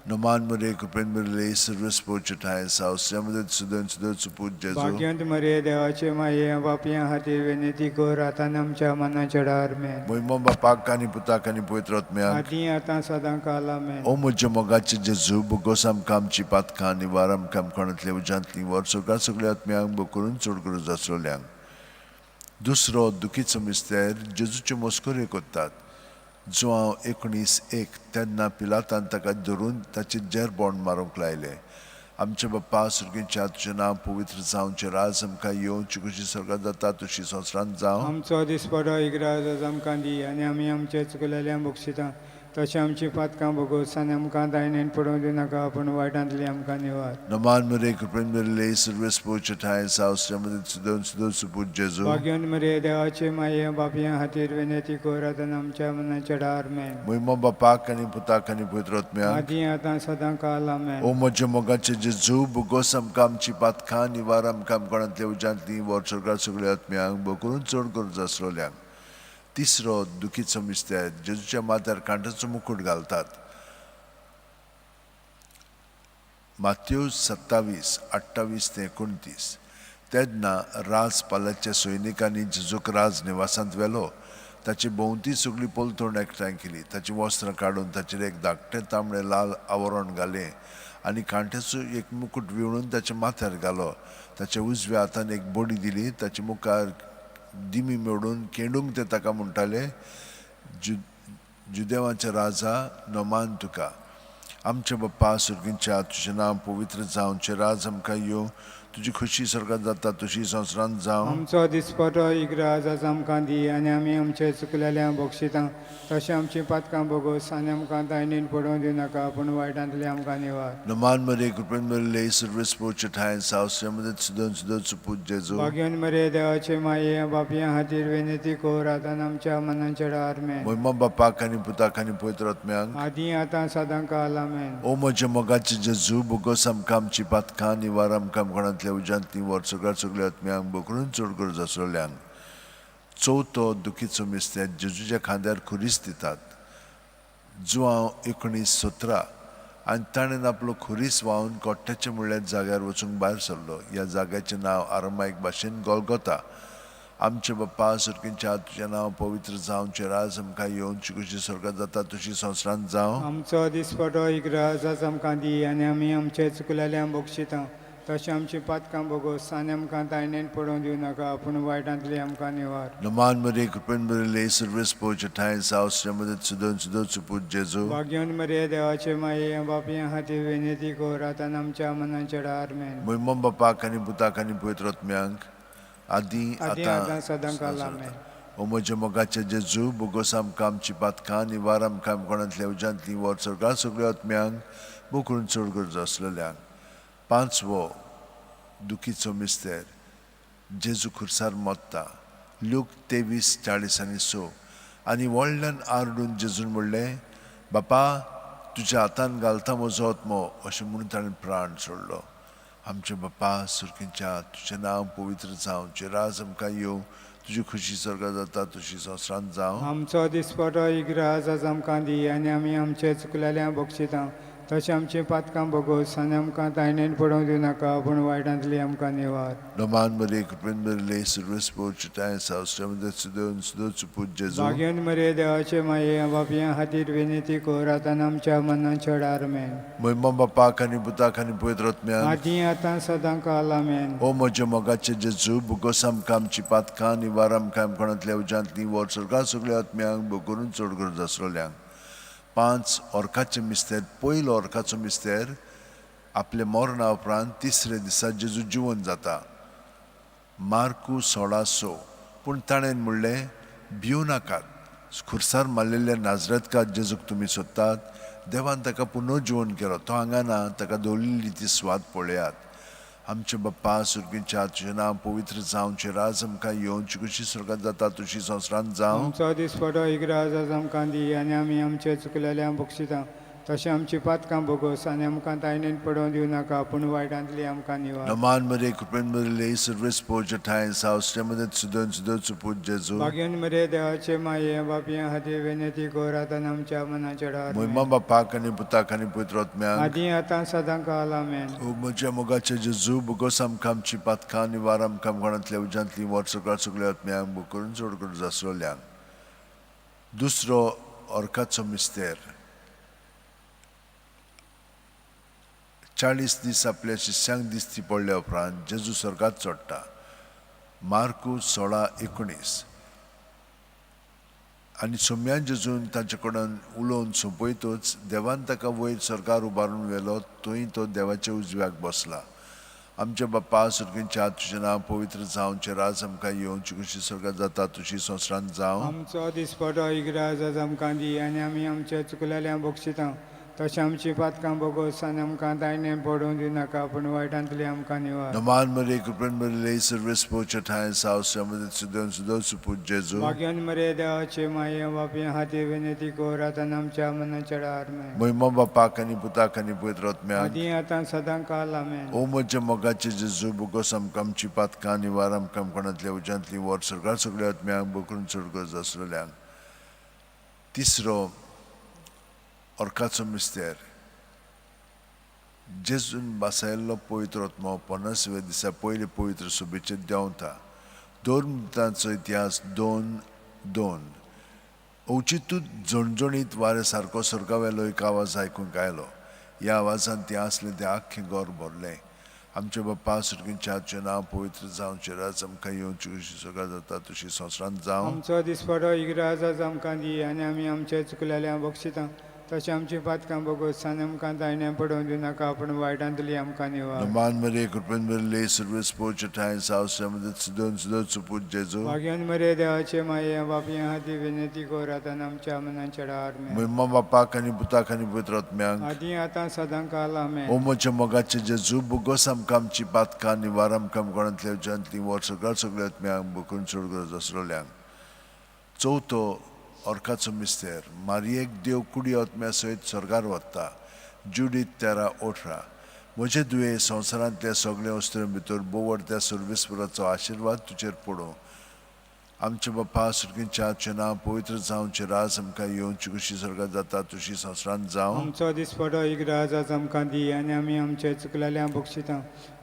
नमान मरे कृपेन भरिल्ले सर्वस्पोचे ठांय सावस्या सुदन सुदन सुपूत जेजू. भाग्यवंत मरिये देवाचे माये, पापयां खातीर विनंती कर आतां आनी आमच्या मरणाच्या वेळार आमेन. म्हयमो बापाक आनी पुताक आनी पवित्र आत्म्याक. आदी आतां सदां काल आमेन. ओ म्हज्या मोगाचे जेजू, बोगोस आमकां आमची पातकां निवार आमकां आमकोणांतल्या उज्यांतली वर सगळ्या सगळ्या आत्म्यांक बोकरून चड गरज आसलेल्यांक. दुसरो दुखीचो मिस्तेर, जेजूच्यो मस्कऱ्यो करतात. जुआंव 19:1. तेन्ना पिलातान ताका धरून ताचेर जेरबोंड मारूंक लायलें. आमच्या बाप्पा सुर्गीच्या, तुजें नांव पवित्र जावचें, राज आमकां येवचें, खुशी स्वर्गात जाता तशी संवसारांत जावं. आमचो दिसपडो इग्राज आज आमकां दी आनी आमी आमचे चुकलेल्यांक बक्षिता तशें आमची पातकां भोगोस आनी आमकां दायनेन पडोवंक दिनाका, पूण वायटांतली आमकां निवार. नमान मरे कृपेन भरिल्ले सर्वस्पोचे ठांय सावस्या सुदन सुदन सुपूत जेजू. भाग्यवंत मरिये देवाचे माये, पापयां खातीर विनंती कर आतां आनी आमच्या मरणाच्या वेळार आमेन. म्हयमो बापाक आनी पुताक आनी पवित्र आत्म्याक. आदी आतां सदां काल आमेन. ओ म्हज्या मोगाचे जेजू, बोगोस आमकां आमची पातकां निवार आमकां आमकोणांतल्या उज्यांतली वर स्वर्गार सगळ्या आत्म्यांक बोकरून चड गरज आसलेल्यांक. तिसरो दुखीचो मिस्तेर, जेजूच्या माथ्यार कांट्याचो मुकूट घालतात. मात्यो 27:28 ते 29. तेन्ना राजपालाच्या सैनिकांनी जेजूक राज निवासांत व्हेलो. ताची भोंवती सगळी पलतण एकठांय केली. ताचीं वस्त्रां काडून ताचेर एक धाकटें तांबडें लाल आवरण घालें आनी कांट्याचो एक मुकूट विणून ताच्या माथ्यार घालो. ताच्या उजव्या हातान एक बडी दिली. ताच्या मुखार दिमी मेडून केंडूंक ते ताका म्हणटाले, जुदेवाचे राजा नमान तुका. आमच्या बाप्पा सुर्गींच्या, तुजें नांव पवित्र जावचें, राज आमकां येवं, तुजी खुशी स्वर्गात जाता तशी संवसारांत जावं. आमचो दिसपटो इग्राज आज आमकां दी आनी आमी आमचे चुकलेल्यांक बक्षिता तशें आमची पातकां भोगोस आनी आमकां दायनेन पडोवंक दिनाका, पूण वायटांतली आमकां निवार. नमान मरे कृपेन भरिल्ले सर्वस्पोचे ठांय सावस्या सुदन सुदन सुपूत जेजू. भाग्यवंत मरिये देवाचे माये, पापयां खातीर विनंती कर आतां आनी आमच्या मरणाच्या वेळार आमेन. म्हयमो बापाक आनी पुताक आनी पवित्र आत्म्याक. आदी आतां सदां काल आमेन. ओ म्हज्या मोगाचे जेजू, बोगोस आमकां आमची पातकां निवार आमकां आमकोणांतल्या उज्यांतली वर सगळ्या सगळ्या आत्म्यांक बोकरून चड गरज आसलेल्यांक. चवथो दुखीचो मिस्तेर, जेजूच्या खांद्यार खुरीस दितात. जुआंव 19:17. आनी ताणें आपलो खुरीस व्हांवन कोट्याचें म्हणल्यार जाग्यार वचूंक भायर सरलो. ह्या जाग्याचें नांव आरमायक भाशेन गोलगोता. आमचे बाप्पा सुर्गींच्या, तुजें नांव पवित्र जावचें, राज आमकां येवचें, खुशी स्वर्गात जाता तशी संवसारांत जावं. आमचो दिसपटो इग्राज आज आमकां दी आनी आमी आमचे चुकलेल्यांक बक्षिता तशें आमची पातकां भोगोस आनी आमकां दायनेन पडोवंक दिवनाका, पूण वायटांतली आमकां निवार. नमान मरे कृपेन भरिल्ले सर्वस्पोचे ठांय सावस्या सुदन सुदन सुपूत जेजू. भाग्यवंत मरिये देवाचे माये, पापयां खातीर विनंती कर आतां आनी आमच्या मरणाच्या वेळार आमेन. म्हयमो बापाक आनी पुताक आनी पवित्र आत्म्याक. आदी आदी आतां सदां काल आमेन. ओ म्हज्या मोगाचे जेजू, बोगोस आमकां आमची पातकां निवार आमकां आमकोणांतल्या उज्यांतली वर स्वर्गार सगळ्या आत्म्यांक बोकरून चड गरज आसलेल्यांक. पांचवो दुखीचो मिस्तेर, जेजू खुर्सार मोत्ता. लूक 23:46. आनी व्हडल्यान आरडून जेजून म्हणलें, बापा तुज्या हातान घालता म्हजो आत्मो, अशें म्हणून ताणें प्राण सोडलो. आमचे बाप्पा सुर्गींच्या, तुजें नांव पवित्र जावचें, राज आमकां येवं, तुजी खुशी स्वर्गात जाता तशी संवसारांत जावं. आमचो दिसपटो इग्राज आज आमकां दी आनी आमी आमचे चुकलेल्यांक बक्षिता तशें आमची पातकां भोगोस आनी आमकां दायनेन पडोवंक दिवनाका, पूण वायटांतली आमकां निवार. नमान मरे कृपेन भरिल्ले सर्वस्पोचे ठांय सावस्या सुदन सुदन सुपूत जेजू. भाग्यवंत मरिये देवाचे माये, पापयां खातीर विनंती कर आतां आनी आमच्या मरणाच्या वेळार आमेन. म्हयमो बापाक आनी पुताक आनी पवित्र आत्म्याक. आदी आतां सदां काल आमेन. ओ म्हज्या मोगाचे जेजू, बोगोस आमकां आमची पातकां निवार आमकां आमकोणांतल्या उज्यांतली वर स्वर्गार सगळ्या आत्म्यांक बोकरून चड गरज आसलेल्यांक. पांच ऑर्काचे मिस्तेर, पयलो ऑर्काचो मिस्तेर, आपल्या मरणा उपरांत तिसऱ्या दिसा जेजू जिवन जाता. मार्कू 16:6. पूण ताणें म्हणलें, भिवू नाकात, खुर्सार मारलेल्या नाजरेतकार जेजूक तुमी सोदतात, देवान ताका पुनर्जिवन केलो, तो हांगा ना, ताका दवरिल्ली ती स्वाद पळयात. आमचे बाप्पा सुर्गीच्या, तुजें नांव पवित्र जावचें, राज आमकां येवचें, खुशी स्वर्गात जाता तशी संवसारांत जावं. आमचो दिसपटो इग्राज आज आमकां दी आनी आमी आमचे चुकलेल्यांक बक्षिता तशें आमची पातकां भोगोस आनी आमकां तायणेन पडोवंक दिवं नाका, पूण वायटांतली आमकां निवार. नमान मरे कृपेन मरे सर्वेस पोरच्या ठांय सावसरे सुदन सुदोचो पूत जेजू. भाग्यान मरे देवाचे माये बापया हाती विनंती कर आतां आमच्या मनाच्या डार. महिमा बापाक आनी पुताक आनी पवित्र आत्म्याक. आदी आतां सदां काल. आमेन. ओ म्हज्या मोगाचे जेजू, भोगोस आमकां आमची पातकां निवार आमकां कोणांतल्या उज्यांतली वर्स सगळ्या सगळ्या आत्म्यांक करून चड करून जासलोल्यांक. दुसरो अर्काचो मिस्तेर. 40 दीस आपल्या शिष्यांक दिसती पडल्या उपरांत जेजू स्वर्गात चडटा. मार्कू 16:19. आनी सोम्यान जेजून तांचे कडेन उलोवन सोंपयतच देवान ताका वयर स्वर्गार उबारून व्हेलो, थंय तो देवाच्या उजव्याक बसला. आमच्या बापा स्वर्गीच्या, तुजें नांव पवित्र जावचें, राज आमकां येवचें, कशी स्वर्गात जाता तुजी संवसारांत जावं. आमचो दिसपटो इग्राज आज आमकां दी आनी आमी आमच्या चुकलेल्या बक्षिता तशें आमची पातकां भोगोस आनी आमकां तायणेन पडोवंक दिवनाका, पूण वायटांतली आमकां निवार. नमान मरे कृपेन मरे सर्वेस पोरच्या ठांय सावसरे सुदन सुदोचो पूत जेजू. भाग्यान मरे देवाचे माये बापया हाती विनंती कर आतां आमच्या मनाच्या डार. महिमा बापाक आनी पुताक आनी पवित्र आत्म्याक. आदी आतां सदां काल. आमेन. ओ म्हज्या मोगाचे जेजू, भोगोस आमकां आमची पातकां निवार आमकां कोणांतल्या उज्यांतली वर सरकार सगळ्या आत्म्यांक बोकरून चड गरज आसलेल्यांक. तिसरो अर्काचो मिस्तेर. जेजून बासायल्लो पवित्र आत्मो 50व्या दिसा पयले पवित्र सभेचेर देंवता. धर्मतांचो इतिहास 2:2. अवचितूच झणझणीत वाऱ्या सारको स्वर्गावेलो एक आवाज आयकूंक आयलो. ह्या आवाजान तें आसलें तें आख्खें घर भरलें. आमच्या बापा स्वर्गीच्या, तुजें नांव पवित्र जावचें, राज आमकां येवचें, कशी स्वर्गात जाता तशी संवसारांत जावं. आमचो दिसपटो इग्राज आज आमकां दी आनी आमी आमच्या चुकलेल्या बक्षिता तशें आमची पातकां भोगोस आनी आमकां तायणेन पडोवंक दिवनाका, पूण वायटांतली आमकां निवार. नमान मरे कृपेन मरे सर्वेस पोरच्या ठांय सावसरे सुदन सुदोचो पूत जेजू. भाग्यान मरे देवाचे माये बापया हाती विनंती कर आतां आमच्या मनाच्या डार. महिमा बापाक आनी पुताक आनी पवित्र आत्म्याक. आदी आतां सदां काल. आमेन. ओ म्हज्या मोगाचे जेजू, भोगोस आमकां आमची पातकां निवार आमकां कोणांतल्या उज्यांतली वर सगळ्या सगळ्या आत्म्यांक बोकरून चड गरज आसलेल्यांक. चवथो अर्काचो मिस्तेर. मारयेक देव कुडी आत्म्या सयत स्वर्गार वता. जुडीत 13:18. म्हजे दुये संवसारांतल्या सगळ्या वस्तूं भितर बोवड त्या सर्वेस्पराचो आशिर्वाद तुजेर पडूं. आमच्या बापा स्वर्गीच्या, तुजें नांव पवित्र जावचें, राज आमकां येवचें, कशी स्वर्गात जाता तशी संवसारांत जावं. आमचो दिसपटो इग्राज आज आमकां दी आनी आमी आमच्या चुकलेल्या बक्षिता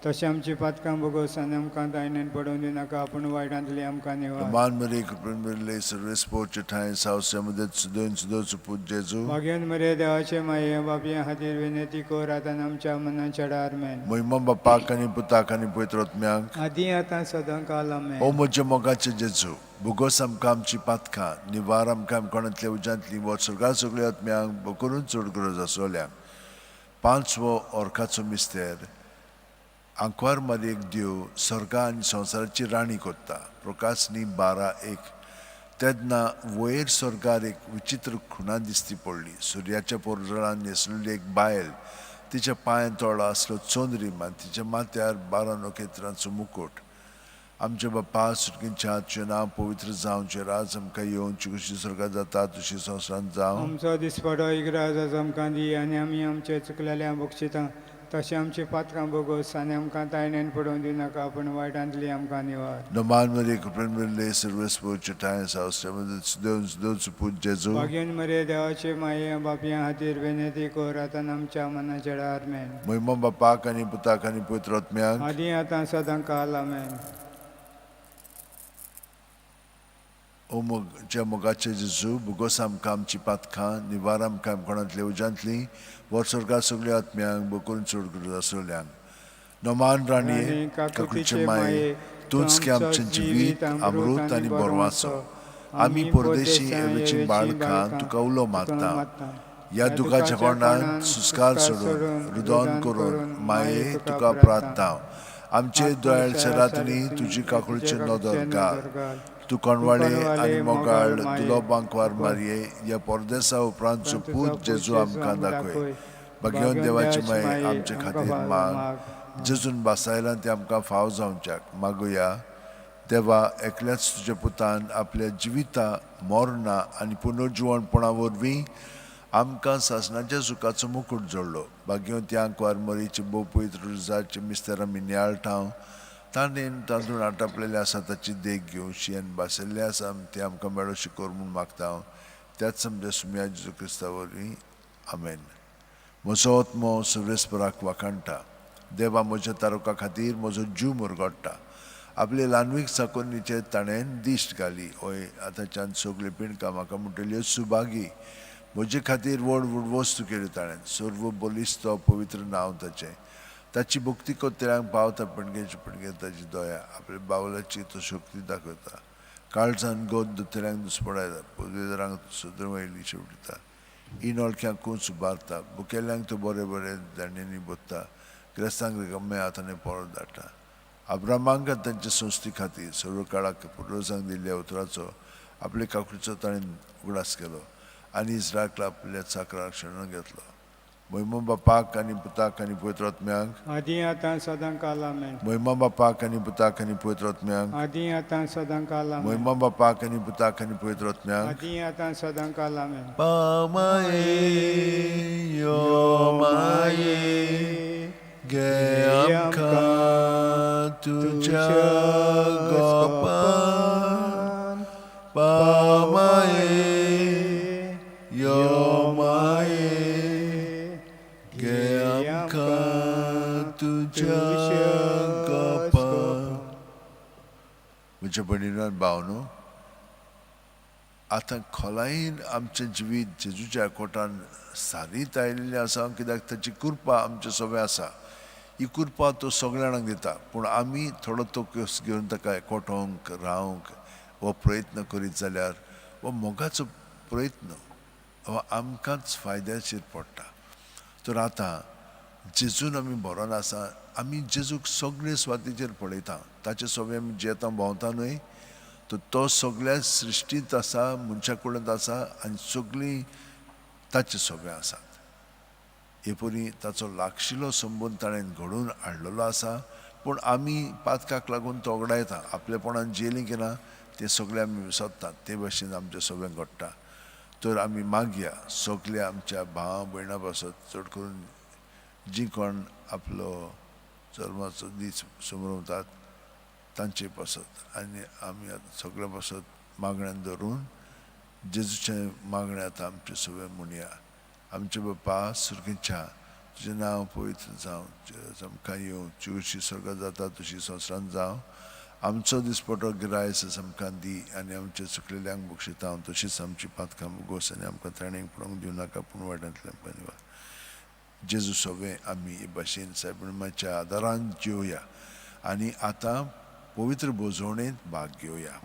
तशें आमची पातकां भोगोस आनी आमकां तायणेन पडोवंक दिवनाका, पूण वायटांतली आमकां निवार. मान मरे कृपेन मरे सर्वेस पोरच्या ठांय सावसरे सुदन सुदोचो पूत जेजू. भाग्यान मरे देवाचे माये बापया खातीर विनंती कर आतां आमच्या मनाच्या डार. मेन. महिमा बापाक आनी पुताक आनी पवित्र आत्म्याक. आदी आतां सदां काल. आमेन. ओ म्हज्या मोगाचे जेजू, भोगोस आमकां आमची पातकां निवार आमकां कोणांतल्या उज्यांतली वर स्वर्गार सगळ्या आत्म्यांक करून चड गरज आसलेल्यांक. पांचवो अर्काचो मिस्तेर. आंकवार मारयेक देव स्वर्गा आनी संवसाराची राणी कोत्ता. प्रकाशनी 12:1. तेन्ना वयर स्वर्गार एक विचित्र खुणा दिसती पडली. सुर्याच्या पोरजळान न्हेसलेली एक बायल, तिच्या पांयां तोळो आसलो चंद्रीम आनी तिच्या माथ्यार 12 नखेत्रांचो मुकुट. आमच्या बापा स्वर्गीच्या, तुजें नांव पवित्र जावचें, राज आमकां येवचें, कशी स्वर्गात जाता तशी संवसारांत जावं. आमचो दिसपटो इग्राज आज आमकां दी आनी आमी आमच्या चुकलेल्या बक्षिता तशें आमची पातकां भोगोस आनी आमकां तायणेन पडोवंक दिवनाका, पूण वायटांतली आमकां निवार. नमान मरे कृपेन मरे सर्वेस पोरच्या ठांय सावसरे सुदन सुदोचो पूत जेजू. भाग्यान मरे देवाचे माये बापया खातीर विनंती कर आतां आमच्या मनाच्या डार. मेन. महिमा बापाक आनी पुताक आनी पवित्र आत्म्याक. आदी आतां सदां काल. आमेन. ओ म्हज्या मोगाचे जेजू, भोगोस आमकां आमची पातकां निवार आमकां कोणांतल्या उज्यांतली वर स्वर्गार सगळ्या आत्म्यांक बोकरून चड गरज आसलेल्यांक. नमान राणये काकुळचे माये, तूंच की आमचें जिवीत अमृत आनी बरवाचो. आमी परदेशी एवेची बाळकां तुका उलो मारता. ह्या दुखाच्या कोणान सुस्कार सोडून रुदन करून माये तुका प्रार्थना. आमचे दोयाळ शरातनी तुजी काकुळचे नदर घाल. तूं कोणवाळे आनी मोगाळ दुलो बांकवार मारये ह्या परदेसा उपरांत पूत जेजू आमकां दाखय. भाग्यवन देवाचे माये आमचे खातीर माग. जेजून बासायलां तें आमकां फाव जावच्याक मागुया. देवा, एकल्याच तुज्या पुतान आपल्या जिविता मरणां आनी पुनर्जिवणपणा वरवीं आमकां सासणाच्या सुखाचो मुकूट जोडलो. भाग्यवंती आंकवार मरीचे भोव पवित्र रुजाचे मिस्तर आमी नियाळटांव. ताणें तातूंत आटापलेलें आसा ताची देख घेवची आनी भाशिल्लें आसा तें आमकां मेळोशी कर म्हूण मागता हांव त्याच आमच्या सुम्या जेजू क्रिस्ता वरवीं, आमेन. म्हजो आत्मो सर्वेस्पराक वाखाणटा. देवा म्हज्या तारुका खातीर म्हजो जीव मुरगडटा. आपले ल्हानवीक चाकोरणीचेर ताणें दिश्ट घाली. हय, आतांच्यान सगळीं पिंडकां म्हाका म्हणटल्यो सुभागी. म्हजे खातीर व्हड व्हड वस्तू केल्यो ताणें. सर्व बलिश्त पवित्र नांव ताचें. ताची भक्ती कोत्तल्यांक पावता पिणगेचे पिणगे ताची दया. आपल्या बावलाची तो शक्ती दाखयता. काळजान गोद दोतल्यांक दुस्पडायता. पदवेदारांक सदर वयली शेवटिता. इनोळख्यांक कूंच उबारता. बुकेल्यांक तो बरे बरे दांड्यांनी बोत्ता. ग्रेस्तांक रिकाम्या हातांनी परत धाडटा. अब्रामांक तांचे संस्थे खातीर सर्व काळाक पुर्वजांक दिल्ल्या उतराचो आपले काकुळीचो ताणें उगडास केलो आनी इस्रायलाक आपल्या चाकराक शरण घेतलो. महिमा बापाक आनी पुताक आनी पवित्र आत्म्याक. आदी आतां सदां काल, आमेन. महिमा बापाक आनी पुताक आनी पवित्र आत्म्याक. आदी आतां सदां काल, आमेन. महिमा बापाक आनी पुताक आनी पवित्र आत्म्याक. आदी आतां सदां काल, आमेन. पामाये यो माये गे आमकां तुज्या गोपान. पामाये यो माये गे आमकां तुज्या गोपान. म्हज्या भयणीन भावनो, आतां खोलायेन आमचें जिवीत जेजूच्या कोटान सारीत आयिल्लें आसा, कित्याक ताची कृपा आमचे सगळें आसा. ही कृपा तो सगळ्या जाणांक दिता, पूण आमी थोडो तोकस घेवन ताका एकवटोवंक रावंक हो प्रयत्न करीत जाल्यार हो मोगाचो प्रयत्न हो आमकांच फायद्याचेर पडटा. तर आतां जेजून आमी बरोन आसा. आमी जेजूक सगळे सुवातेचेर पळयता, ताचे सगळे आमी जियेता भोंवता न्हय, तर तो सगळ्या सृश्टींत आसा, मनशा कुळांत आसा आनी सगळीं ताचे सगळें आसात. हे परी ताचो लागशिल्लो संबंद ताणें घडोवन हाडलेलो आसा. पूण आमी पातकाक लागून तो ओगडायता, आपलेपणान जेली की ना तें सगळें आमी विसरतात. ते भाशेन आमचें सगळें घडटा. तर आमी मागया सगल्या आमच्या भाव भयणां पासत, चड करून जीं कोण आपलो जल्माचो दीस समरवतात तांचे पासत, आनी आमी आतां सगळ्या पासत मागण्यान धरून जेजूचें मागणें आतां आमचें सगळें म्हणया. आमचे बापा सुर्गेच्या, तुजें नांव पवित्र जावं, तुजें आमकां येवं, तुजी स्वर्गात जाता तशी संवसारांत जावं. आमचो दिसपटो गिरायस आमकां दी आनी आमचे चुकलेल्यांक बक्षिता तशीच आमची पातकां बोगोस आनी आमकां ताणें पडोवंक दिवं नाका, पूण वाट्यांतल्यान आमकां निवार. जेजू सगळें आमी हे भाशेन सायबमाच्या आदारान जेवया आनी आतां पवित्र भोजवणेंत भाग घेवया.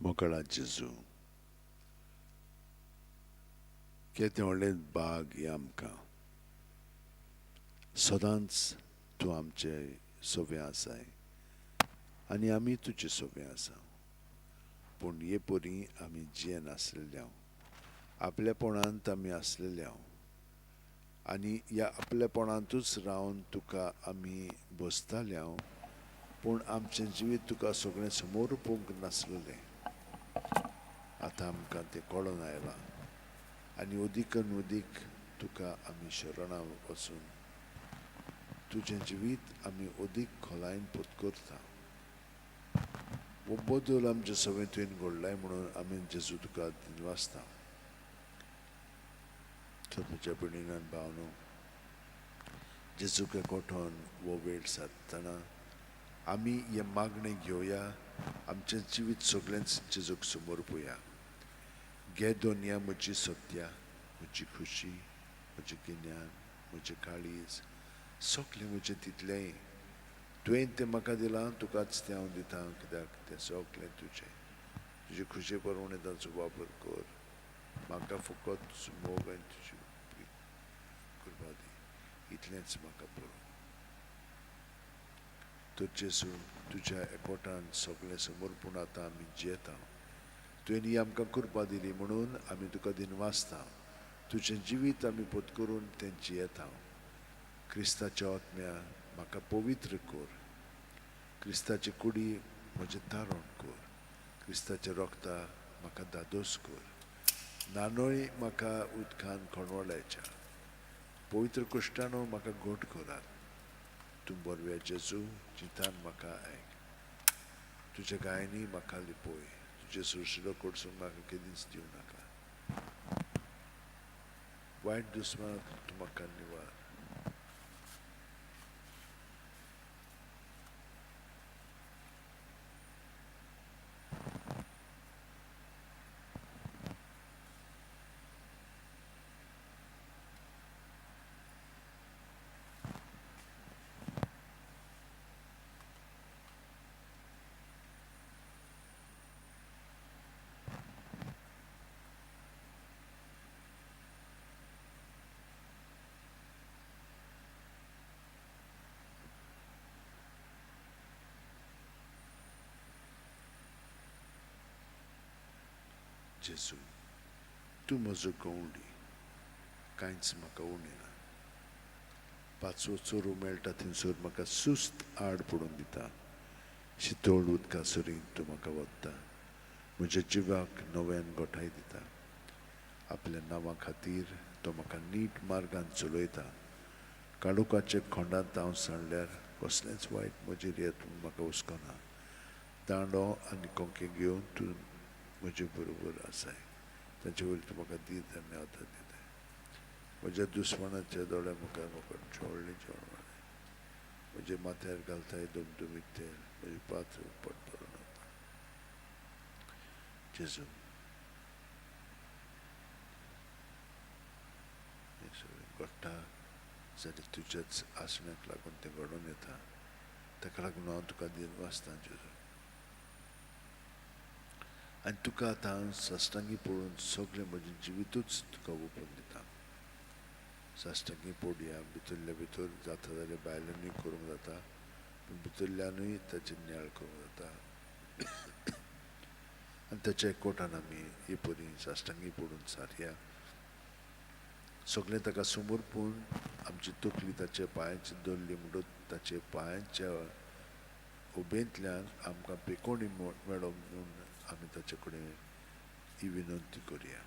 मोकळा जेजू, केदें व्हडलें बाग हें आमकां. सदांच तूं आमचे सोबें आसाय आनी आमी तुजे सोबें आसा. पूण हे परी आमी जियेनासलेले हांव, आपलेपणांत आमी आसलेले हांव आनी ह्या आपलेपणांतूच रावन तुका आमी बसताले हांव. पूण आमचें जिवीत तुका सगळें समोर पळोवंक नासलेलें. आतां आमकां तें कळोन आयलां आनी अदीकन अदीक तुका आमी शरणां वचून तुजें जिवीत आमी अदीक खोलायेन पोत करता. हो बदल आमच्या सगळें तुवें घडलाय म्हणून आमी जेजू तुका दिनवासता. तर म्हज्या भयणीन भावनो, जेजूक एकवटून हो वेळ सादतना आमी हें मागणें घेवया, आमचें जिवीत सगळेंच जेजूक समर्पुया. घे दोनया म्हजी सत्या, म्हजी खुशी, म्हजें गिन्यान, म्हजें काळीज, सगळें म्हजें तितलेंय तुवें तें म्हाका दिलां, तुकाच तें हांव दितां, कित्याक तें सगळें तुजें. तुजे खुशे प्रमाणें ताचो वापर कर. म्हाका फकत तुजो मोग आनी तुजी कृपा दी, इतलेंच म्हाका पुरो. तर जेजू, तुज्या एकवटान सगळें समर्पूण आतां आमी जियेता. तुवें ही आमकां कृपा दिली म्हणून आमी तुका दिनवासता. तुजें जिवीत आमी पत्करून तें जियेता. क्रिस्ताच्या आत्म्या म्हाका पवित्र कर. क्रिस्ताची कुडी म्हजें तारण कर. क्रिस्ताच्या रोगता म्हाका दादोस कर. नानोय म्हाका उदकान खणवळायच्या. पवित्र कुश्टानो म्हाका घट करात. तूं बरव्या जेजू, चिंतान म्हाका आयक. तुज्या गायनी म्हाका लिपय. तुजें सुरसुलो कडसून म्हाका केदींच दिवं नाका. वायट दुस्मानांत तूं म्हाका निवार. जेजू, तूं म्हजो गवंडी, कांयच म्हाका उणें ना. पांचवो चोरू मेळटा थंयसर म्हाका सुस्त आड पडून दिता. शितोळ उदका सरीं तूं म्हाका वता. म्हज्या जिवाक नव्यान गोठाय दिता. आपल्या नांवा खातीर तो म्हाका नीट मार्गान चलयता. काळोखाच्या खोंडांत हांव सांडल्यार कसलेंच वायट म्हजेर येत म्हूण म्हाका हुस्को ना. दांडो आनी कोंके घेवन तूं म्हजे बरोबर आसाय. ताचे वयर तूं म्हाका दीत आनी आतां दिताय. म्हज्या दुस्मानाच्या दोळ्या मुखार म्हाका जेवण जेवण वाडय. म्हज्या माथ्यार घालताय दुमदुमीत तेल. म्हजें पात्र उपट भरून वता. जेजू, हें सगळें घडटा जाल्यार तुज्याच आसण्याक लागून तें घडोवन येता. ताका लागून हांव तुका दिनवासता जेजू. आनी तुका आतां हांव साश्टांगी पडून सगळें म्हजें जिवितूच तुका ओंपून दिता. साश्टांगी पडया, भितरल्या भितर जाता जाल्यार भायल्यानूय करूंक जाता, पूण भितरल्यानूय ताचेर नियाळ करूंक जाता. आनी ताच्या एकवटान आमी हे परी साश्टांगी पडून सारया. सगळें ताका समर्पून आमची तकली ताच्या पांयांचेर दवरली म्हणटकच ताच्या पांयांच्या उबेंतल्यान आमकां पेकोणी मेळो म्हणून आमी ताचे कडेन ही विनंती करुया.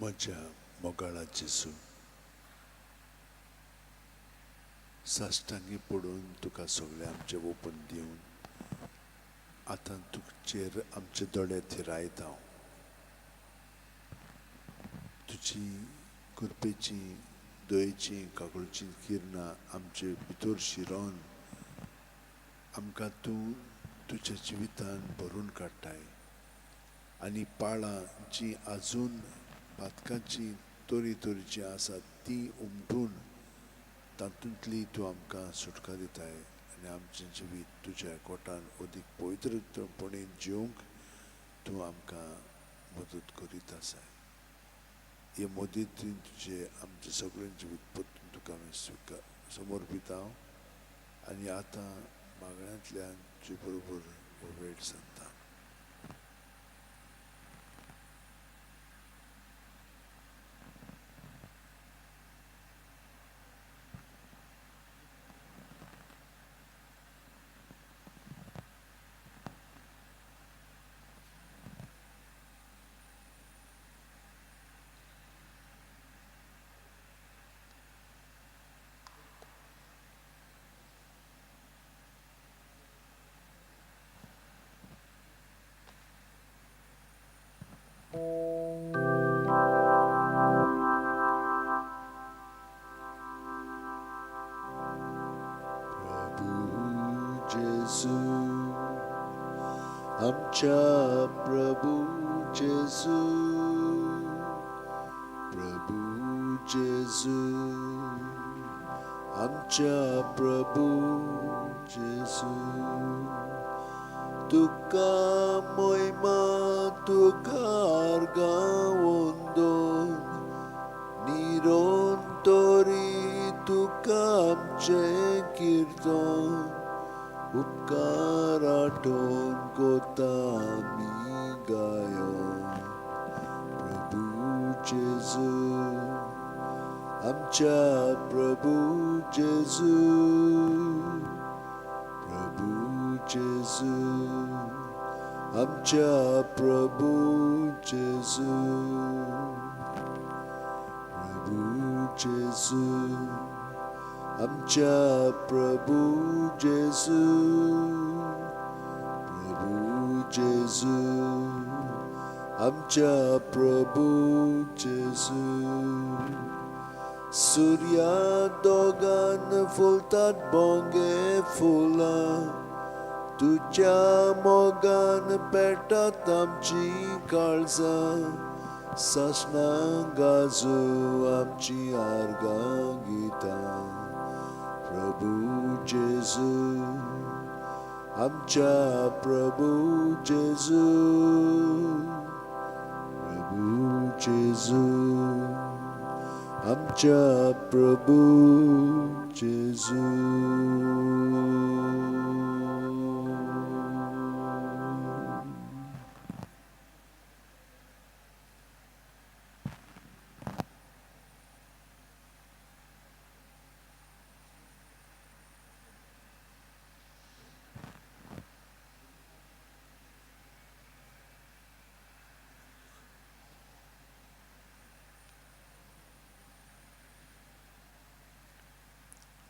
म्हज्या मोगाळा जेजू, साश्टांगी पडून तुका सगळें आमचें ओपन दिवन आतां तुजेर आमचे दोळे थिरायता हांव. तुजी कृपेची, दयेची, काकुळची किरणां आमचे भितर शिरोन आमकां तूं तुज्या जिवितान भरून काडटाय आनी पाळां जीं आजून पातकांची तरी तरेचीं आसात ती उमटून तातूंतली तूं आमकां सुटका दिताय आनी आमचें जिवीत तुज्या कोटान अदीक पवित्रपणे जिवंक तूं आमकां मदत करीत आसाय. हे मदतीन तुजें आमचें सगळें जिवीत परतून तुका आमी स्विकार समर्पिता आनी आतां मागण्यांतल्यान तुजे बरोबर हो वेळ सांगता. आमच्या प्रभू जेजू, प्रभू जेजू, आमच्या प्रभू जेजू, तुका मोयमा तुका अर्गां वंदन, निरंतरी तुका आमचें किर्तन, उपकार आठोवन कोता आमी गायन. प्रभू जेजू, आमच्या प्रभू जेजू, प्रभू जेजू, आमच्या प्रभू जेजू, प्रभू जेजू, आमच्या प्रभू जेजू, प्रभू जेजू, आमच्या प्रभू जेजू. सुर्या दोगान फुलतात बोंगे फुलां, तुज्या मोगान पेटात आमची काळजां, सासणां गाजू आमची आर्गां गितां. प्रभू जेजू, आमच्या प्रभू जेजू, प्रभू जेजू, आमच्या प्रभू जेजू.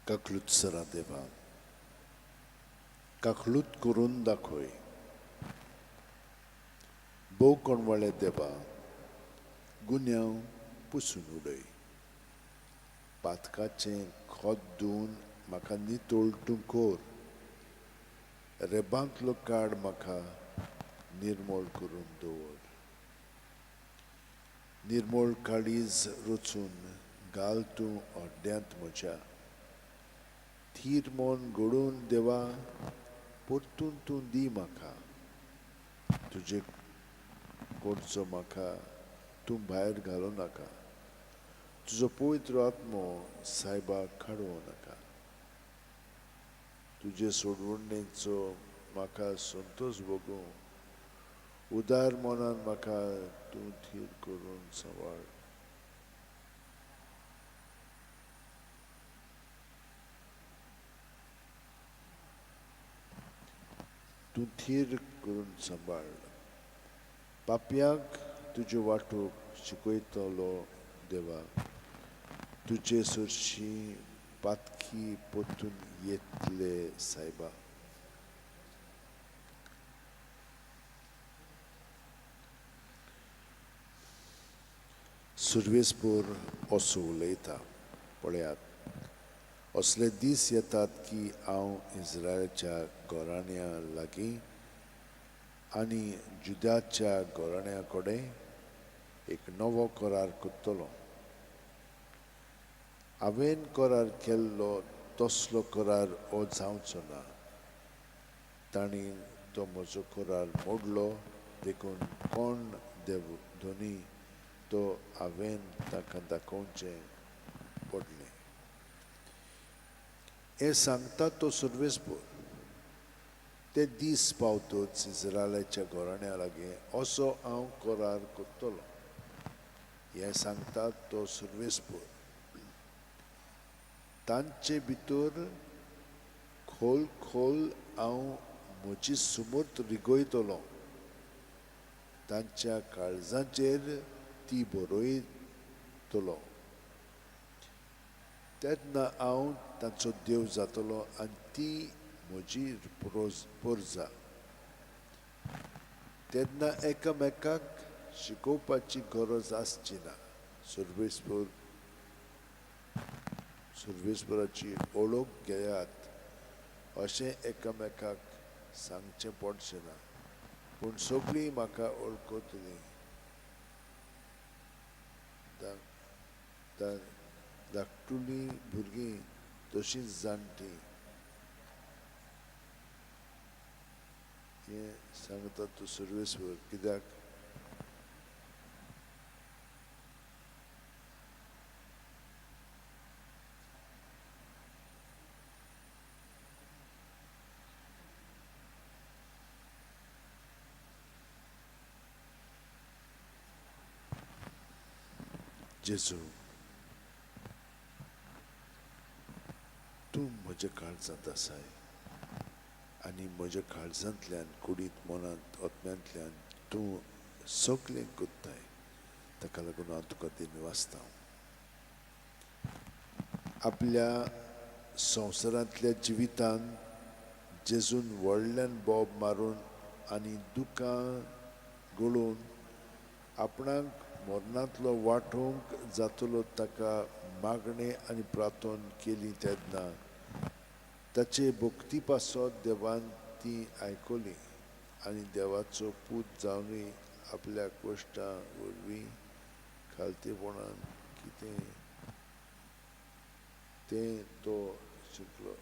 काकलूत सरा देवा, काकलूत करून दाखय. भोव कोणवाळे देवा, गुन्यांव पुसून उडय. पातकाचें खोत धुवन म्हाका नितळ तूं कर. रेबांतलो काड म्हाका निर्मळ करून दवर. निर्मळ काळीज रचून घाल तूं अड्ड्यांत म्हज्या. थीर मन घडोवन देवा परतून तूं दी म्हाका. तुजे कोणचो म्हाका तूं भायर घालूं नाका. तुजो पवित्र आत्मो सायबा काडूं नाका. तुजे सोडवणेचो म्हाका संतोश भोगूं. उदार मनान म्हाका तूं थीर करून सांबाळ. तूं थीर करून सांबाळ. पापयांक तुज्यो वाटो शिकयतलो देवा, तुजे सरशीं पातकी परतून येतले सायबा. सुर्वेसपूर असो उलयता, पळयात असले दीस येतात की हांव इस्रायलाच्या घराण्या लागीं आनी जुदाच्या घराण्या कडेन एक नवो करार करतलो. हांवें करार केल्लो तसलो करार हो जावचो ना. तांणी तो म्हजो करार मोडलो, देखून कोण देव धनी तो हांवें ताका दाखोवचें पडलें. हें सांगता तो सुर्वेसपूर. ते दीस पावतच इस्रायलाच्या घराण्या लागीं असो हांव करार करतलो. हें सांगता तो सुर्वेसपूर. तांचे भितर खोल खोल हांव म्हजी सुमूर्त रिगयतलो, तांच्या काळजाचेर ती बरयतलो. तेन्ना हांव तांचो देव जातलो आनी ती म्हजी परजा. तेन्ना एकामेकाक शिकोवपाची गरज आसची ना. सुर्वेसपुराची वळख घेयात अशें एकामेकाक सांगचें पडचें ना, पूण सगळीं म्हाका वळखतलीं. धाकटुलीं भुरगीं तशींच जाणटीं. हें सांगता तूं सुर्वेसपूर कित्याक जेजू तूं म्हज्या काळजांत आसाय आनी म्हज्या काळजांतल्यान, कुडींत, मनांत, आत्म्यांतल्यान तूं सगळें करताय. ताका लागून हांव तुका दिनवासता. आपल्या संवसारांतल्या जिवितान जेजून व्हडल्यान बोब मारून आनी दुकां गळोवन आपणाक मरणांतलो वांटोवंक जातलो ताका मागणें आनी प्रार्थना केली. तेन्ना ताचे भक्ती पासत देवान ती आयकली आनी देवाचो पूत जावनूय आपल्या कश्टां वरवीं खालतेपणान कितें तें तो शिकलो.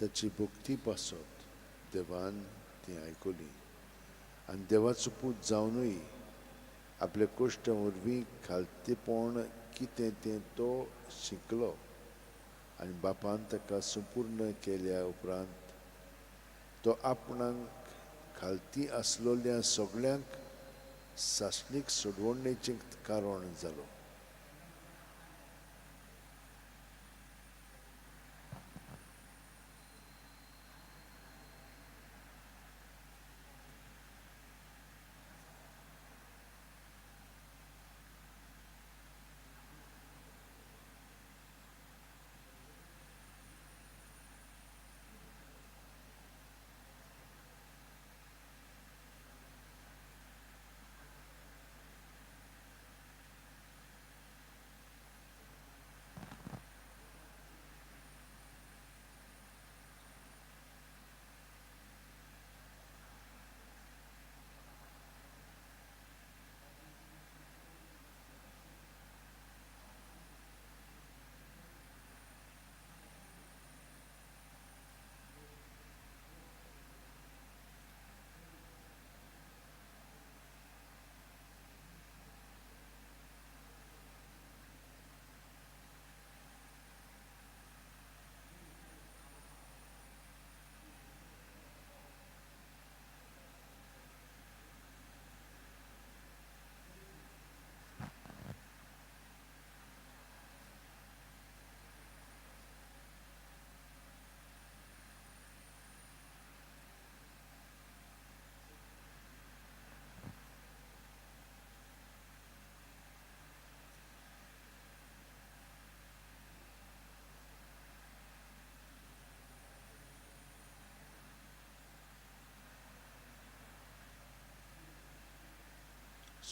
ताची भक्ती पासत देवान ती आयकली आनी देवाचो पूत जावनूय आपल्या कश्टां वरवीं खालतेपण कितें तें तो शिकलो आनी बापान ताका संपूर्ण केल्या उपरांत तो आपणाक खालती आसलेल्या सगळ्यांक सासणीक सोडवणेचें कारण जालो.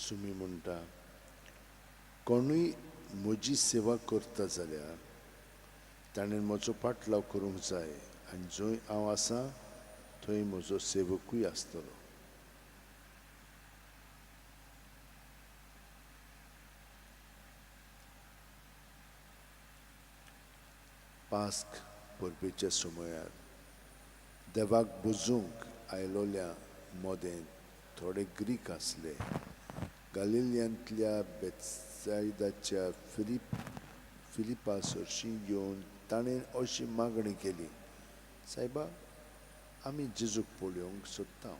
सुमी म्हणटा, कोणूय म्हजी सेवा करता जाल्यार ताणें म्हजो पाटलाव करूंक जाय आनी जंय हांव आसा थंय म्हजो सेवकूय आसतलो. पास्क परबेच्या समयार देवाक बुजूंक आयलोल्या मदें थोडे ग्रीक आसले. गालिलियांतल्या बेत्सायदाच्या फिलिपा सरशीं येवन ताणें अशी मागणी केली, सायबा, आमी जेजूक पळोवंक सोदता.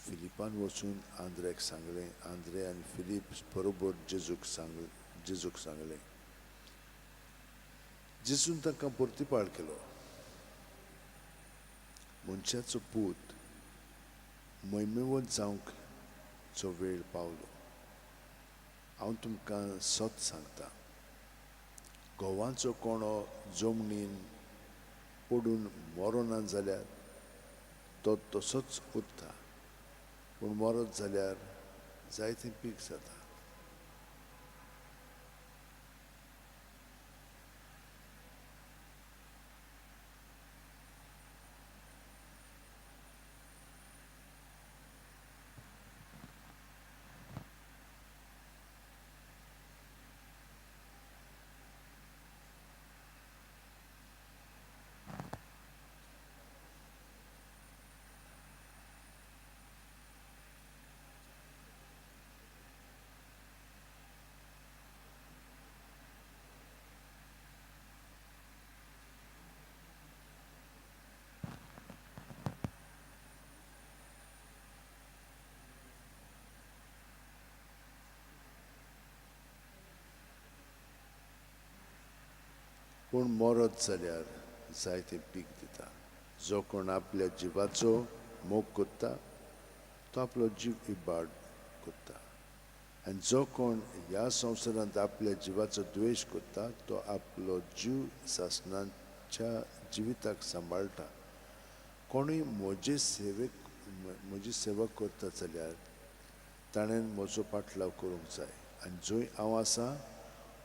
फिलिपान वचून आंद्रेक सांगलें. आंद्रे आनी फिलीप बरोबर जेजूक सांगलें. जेजून तांकां परतीपाळ केलो, मनशाचो पूत महिमेवंत जावंक चो वेळ पावलो. हांव तुमकां सत सांगता, गोवाचो कोणो जमनीन पडून मरोना जाल्यार तो तसोच उरता, पूण मरत जाल्यार जायतें पीक जाता. पूण मरत जाल्यार जायतें पीक दिता. जो कोण आपल्या जिवाचो मोग करता तो आपलो जीव इबाड करता, आनी जो कोण ह्या संवसारांत आपल्या जिवाचो द्वेश करता तो आपलो जीव सासणाच्या जिविताक सांबाळटा. कोणूय म्हजे म्हजी सेवा करता जाल्यार ताणें म्हजो पाटलाव करूंक जाय, आनी जंय हांव आसा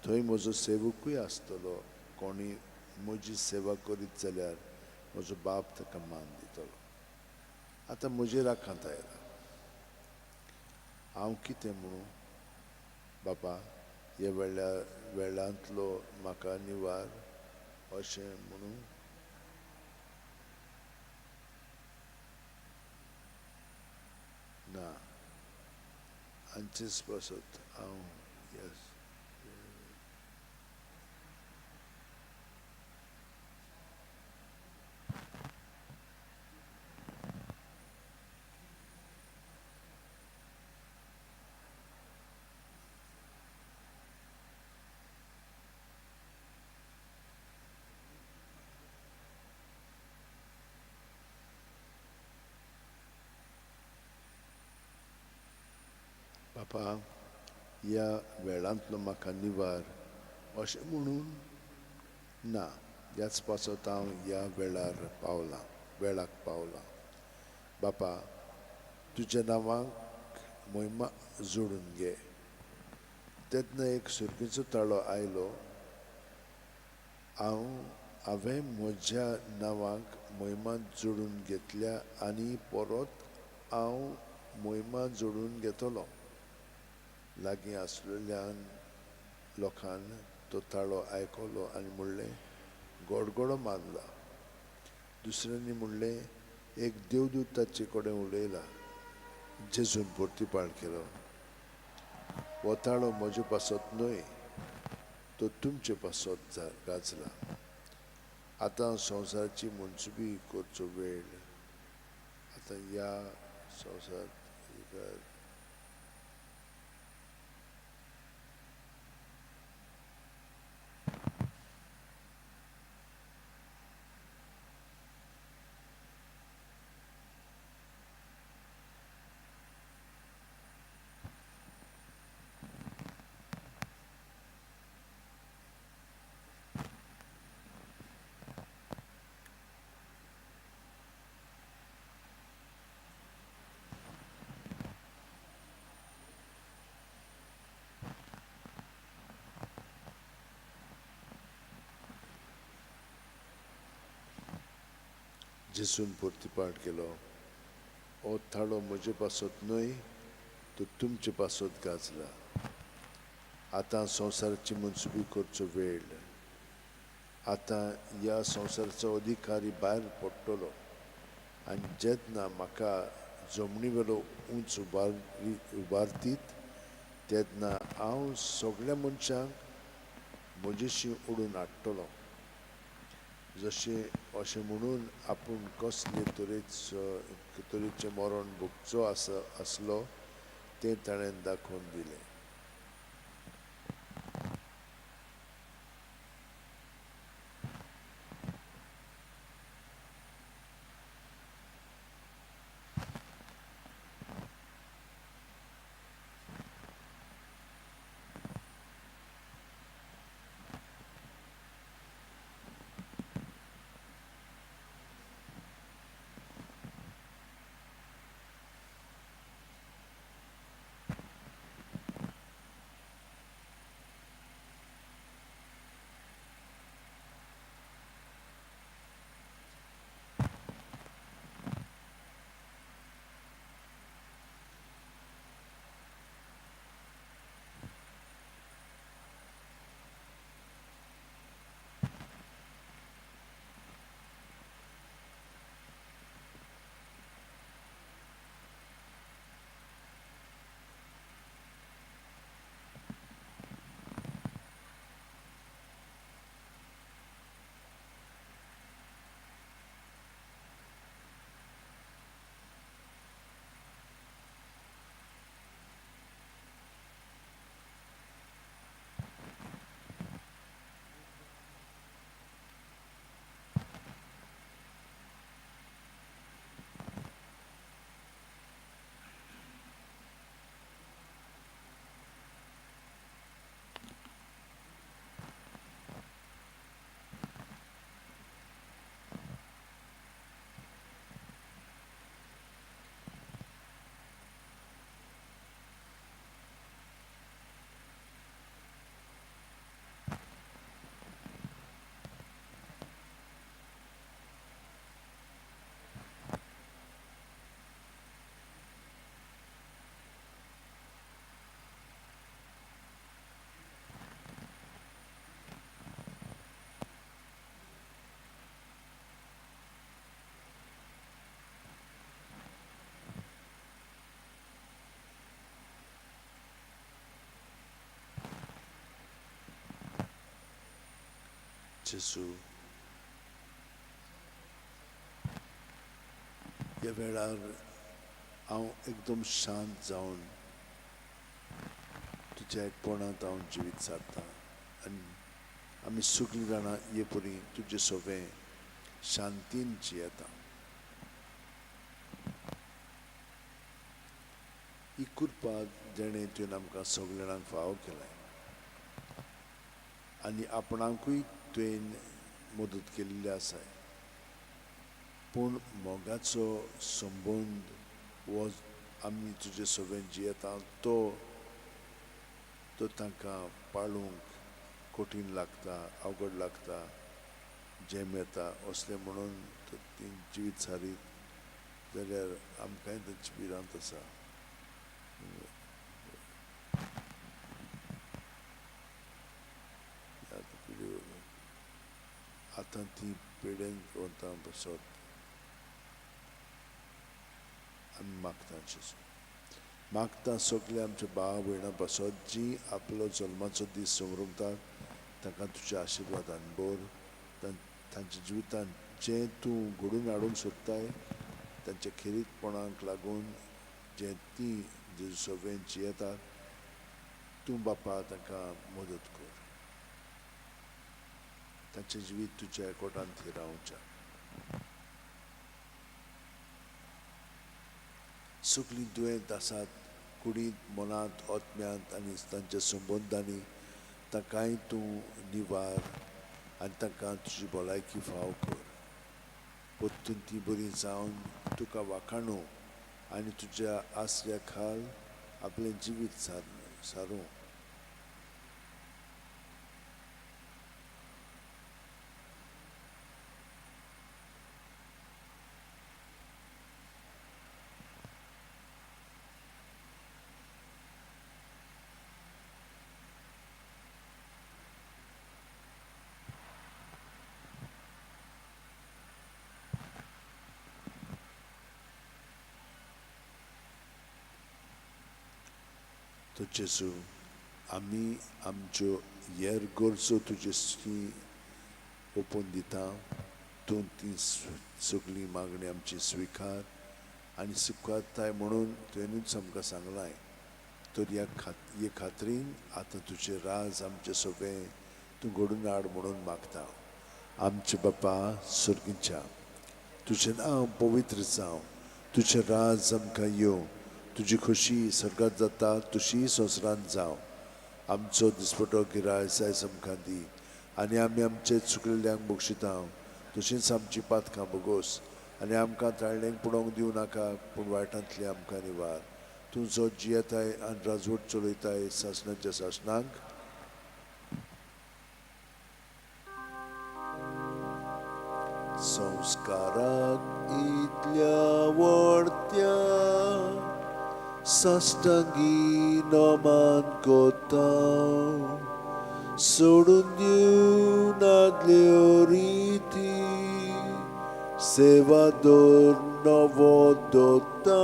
थंय म्हजो सेवकूय आसतलो. कोणी म्हजी सेवा करीत जाल्यार म्हजो बाप ताका मान दितलो. आतां म्हजेर आखांत आयला, हांव कितें म्हणूं? बापा, ह्या वेळांतलो म्हाका निवार अशें म्हणूं? ना, हांचेच पासत हांव यस बापा, ह्या वेळांतलो म्हाका निवार अशें म्हणून ना, ह्याच पासत हांव ह्या वेळाक पावलां. बापा, तुज्या नांवाक मोहिमा जोडून घे. तेन्ना एक सुरगीचो ताळो आयलो, हांवें म्हज्या नांवाक मोहिमा जोडून घेतल्या आनी परत हांव मोहिमा जोडून घेतलो. लागीं आसलेल्यान लोकान तो ताळो आयकलो आनी म्हणलें, गोडगोडो मारला. दुसऱ्यांनी म्हणलें, एक देवदूत ताचे कडेन उलयला. जेजून परतीपाळ केलो, हो ताळो म्हजे पासत न्हय, तो तुमचे पासत गाजला. आतां संवसाराची मनसुबी करचो वेळ, आतां ह्या संवसारांत जेसून परतीपाट केलो, हो थाळो म्हजे पासत न्हय तर तुमचे पासत गाजला. आतां संवसाराची मनसुबी करचो वेळ, आतां ह्या संवसाराचो अधिकारी भायर पडटलो आनी जेन्ना म्हाका जमनी वेलो उंच उबारतीत तेन्ना हांव सगळ्या मनशांक म्हजेशी ओडून हाडटलो. जशें अशें म्हणून आपूण कसले तरेचें मरण भोगचो आसा आसलो तें ताणें दाखोवन दिलें. जेजू, ह्या वेळार हांव एकदम शांत जावन तुज्या एकपणांत हांव जिवीत सारता आनी आमी सगळीं जाणां हे परी तुजे सोबें शांतीन जियेता. ही कृपा जेणें तुवें आमकां सगळ्या जाणांक फावो केलाय आनी आपणाकूय तुवें मदत केल्ली आसाय, पूण मोगाचो संबंद हो आमी तुजे सोबें जियेता तो तो तांकां पाळूंक कठीण लागता, अवघड लागता, जेम येता असलें म्हणून ती जिवीत सारीत जाल्यार आमकांय तांची भिरांत आसा. आतां ती पेडेन वता बसत आमी मागता जेजू, मागता सगळे आमच्या भाव भयणां पासत जी आपलो जल्माचो दीस समरमतात तांकां तुज्या आशिर्वादान भर. तांच्या जिवितांत जें तूं घडोवन हाडूंक सोदताय तांच्या खेरीतपणाक लागून जें ती जेजू सोबेन जियेतात तूं बापा तांकां मदत कर. तांचें जिवीत तुज्या एकवटान थिरावच्या. सगळीं दुयेंत आसात कुडींत, मनांत, आत्म्यांत आनी तांच्या संबंदांनी तांकांय तूं निवार आनी तांकां तुजी भलायकी फाव कर. परतून ती बरी जावन तुका वाखाणू आनी तुज्या आसऱ्या खाल आपलें जिवीत सारूं. तो जेजू, आमी आमच्यो हेर गरजो तुजे ओपून दिता. तूं ती सगळीं मागणी आमची स्विकार आनी स्विकारताय म्हणून तुवेंनूच आमकां सांगलाय. तर ह्या हे खात्रीन आतां तुजें राज आमचें सोबें तूं घडून हाड म्हणून मागता. आमचे बापा सर्गीच्या, तुजें नांव पवित्र जावं, तुजें राज आमकां येवं, तुजी खोशी सर्गात जाता तशी संवसारांत जावं. आमचो दिसपटो गिरायस आयज आमकां दी आनी आमी आमचे चुकलेल्यांक बक्षिता तशींच आमची पातकां भोगोस आनी आमकां ताळणेक पडोवंक दिवं नाका, पूण वायटांतली आमकां निवार. तूं जो जियेताय आनी राजवट चलयताय सासणाच्या सासणाक. संस्काराक इतल्या व्हडत्या साश्टांगी नमान कोता, सोडून दिवन आदल्यो रिती, सेवा दवर नवो दोता.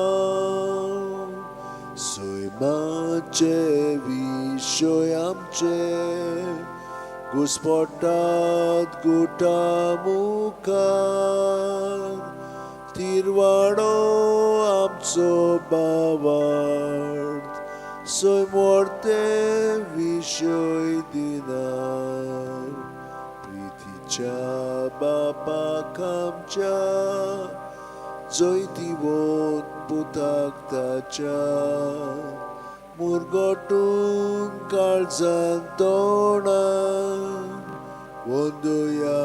सैमाचे विशय आमचे घुस्पटात गुटा मुखार, तिरवाडो आमचो बावार्थ, सैम व्हरते विशय दिनार. प्रितीच्या बापाक आमच्या जैतिवंत पुताक ताच्या, मुरगटून काळजान तोंडान वंदया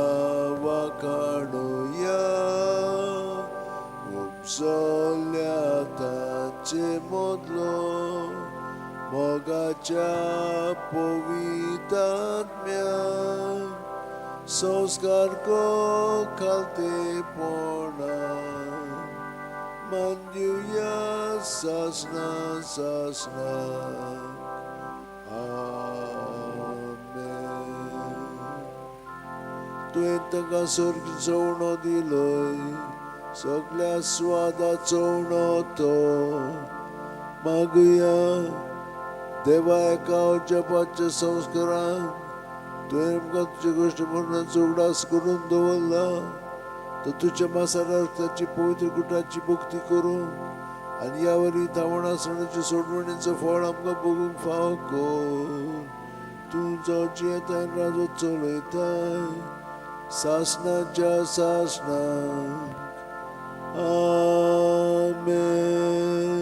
वाखाणुया. उपजल्या तांचे मदलो मोगाच्या पवितात्म्या, संस्कार को खालतेपणा मानदिवया सासना सासना. आमेन. तुवें तांकां सर्गीचो उणो दिलोय, सगळ्या स्वादाचो उणो तो. मागुया देवा, एका जपाच्या संस्कारान तुवें आमकां तुजे गोश्ट मरणाचो उगडास करून दवरला, तर तुज्या मासार ताची पवित्र कुटाची भक्ती करूंक आनी ह्या वरी तावणासणाची सोडवणीचो फळ आमकां भोगूंक फाव कर. तूं जो जियेताय राजो चलयताय सासणाच्या सासणाक. आमेन.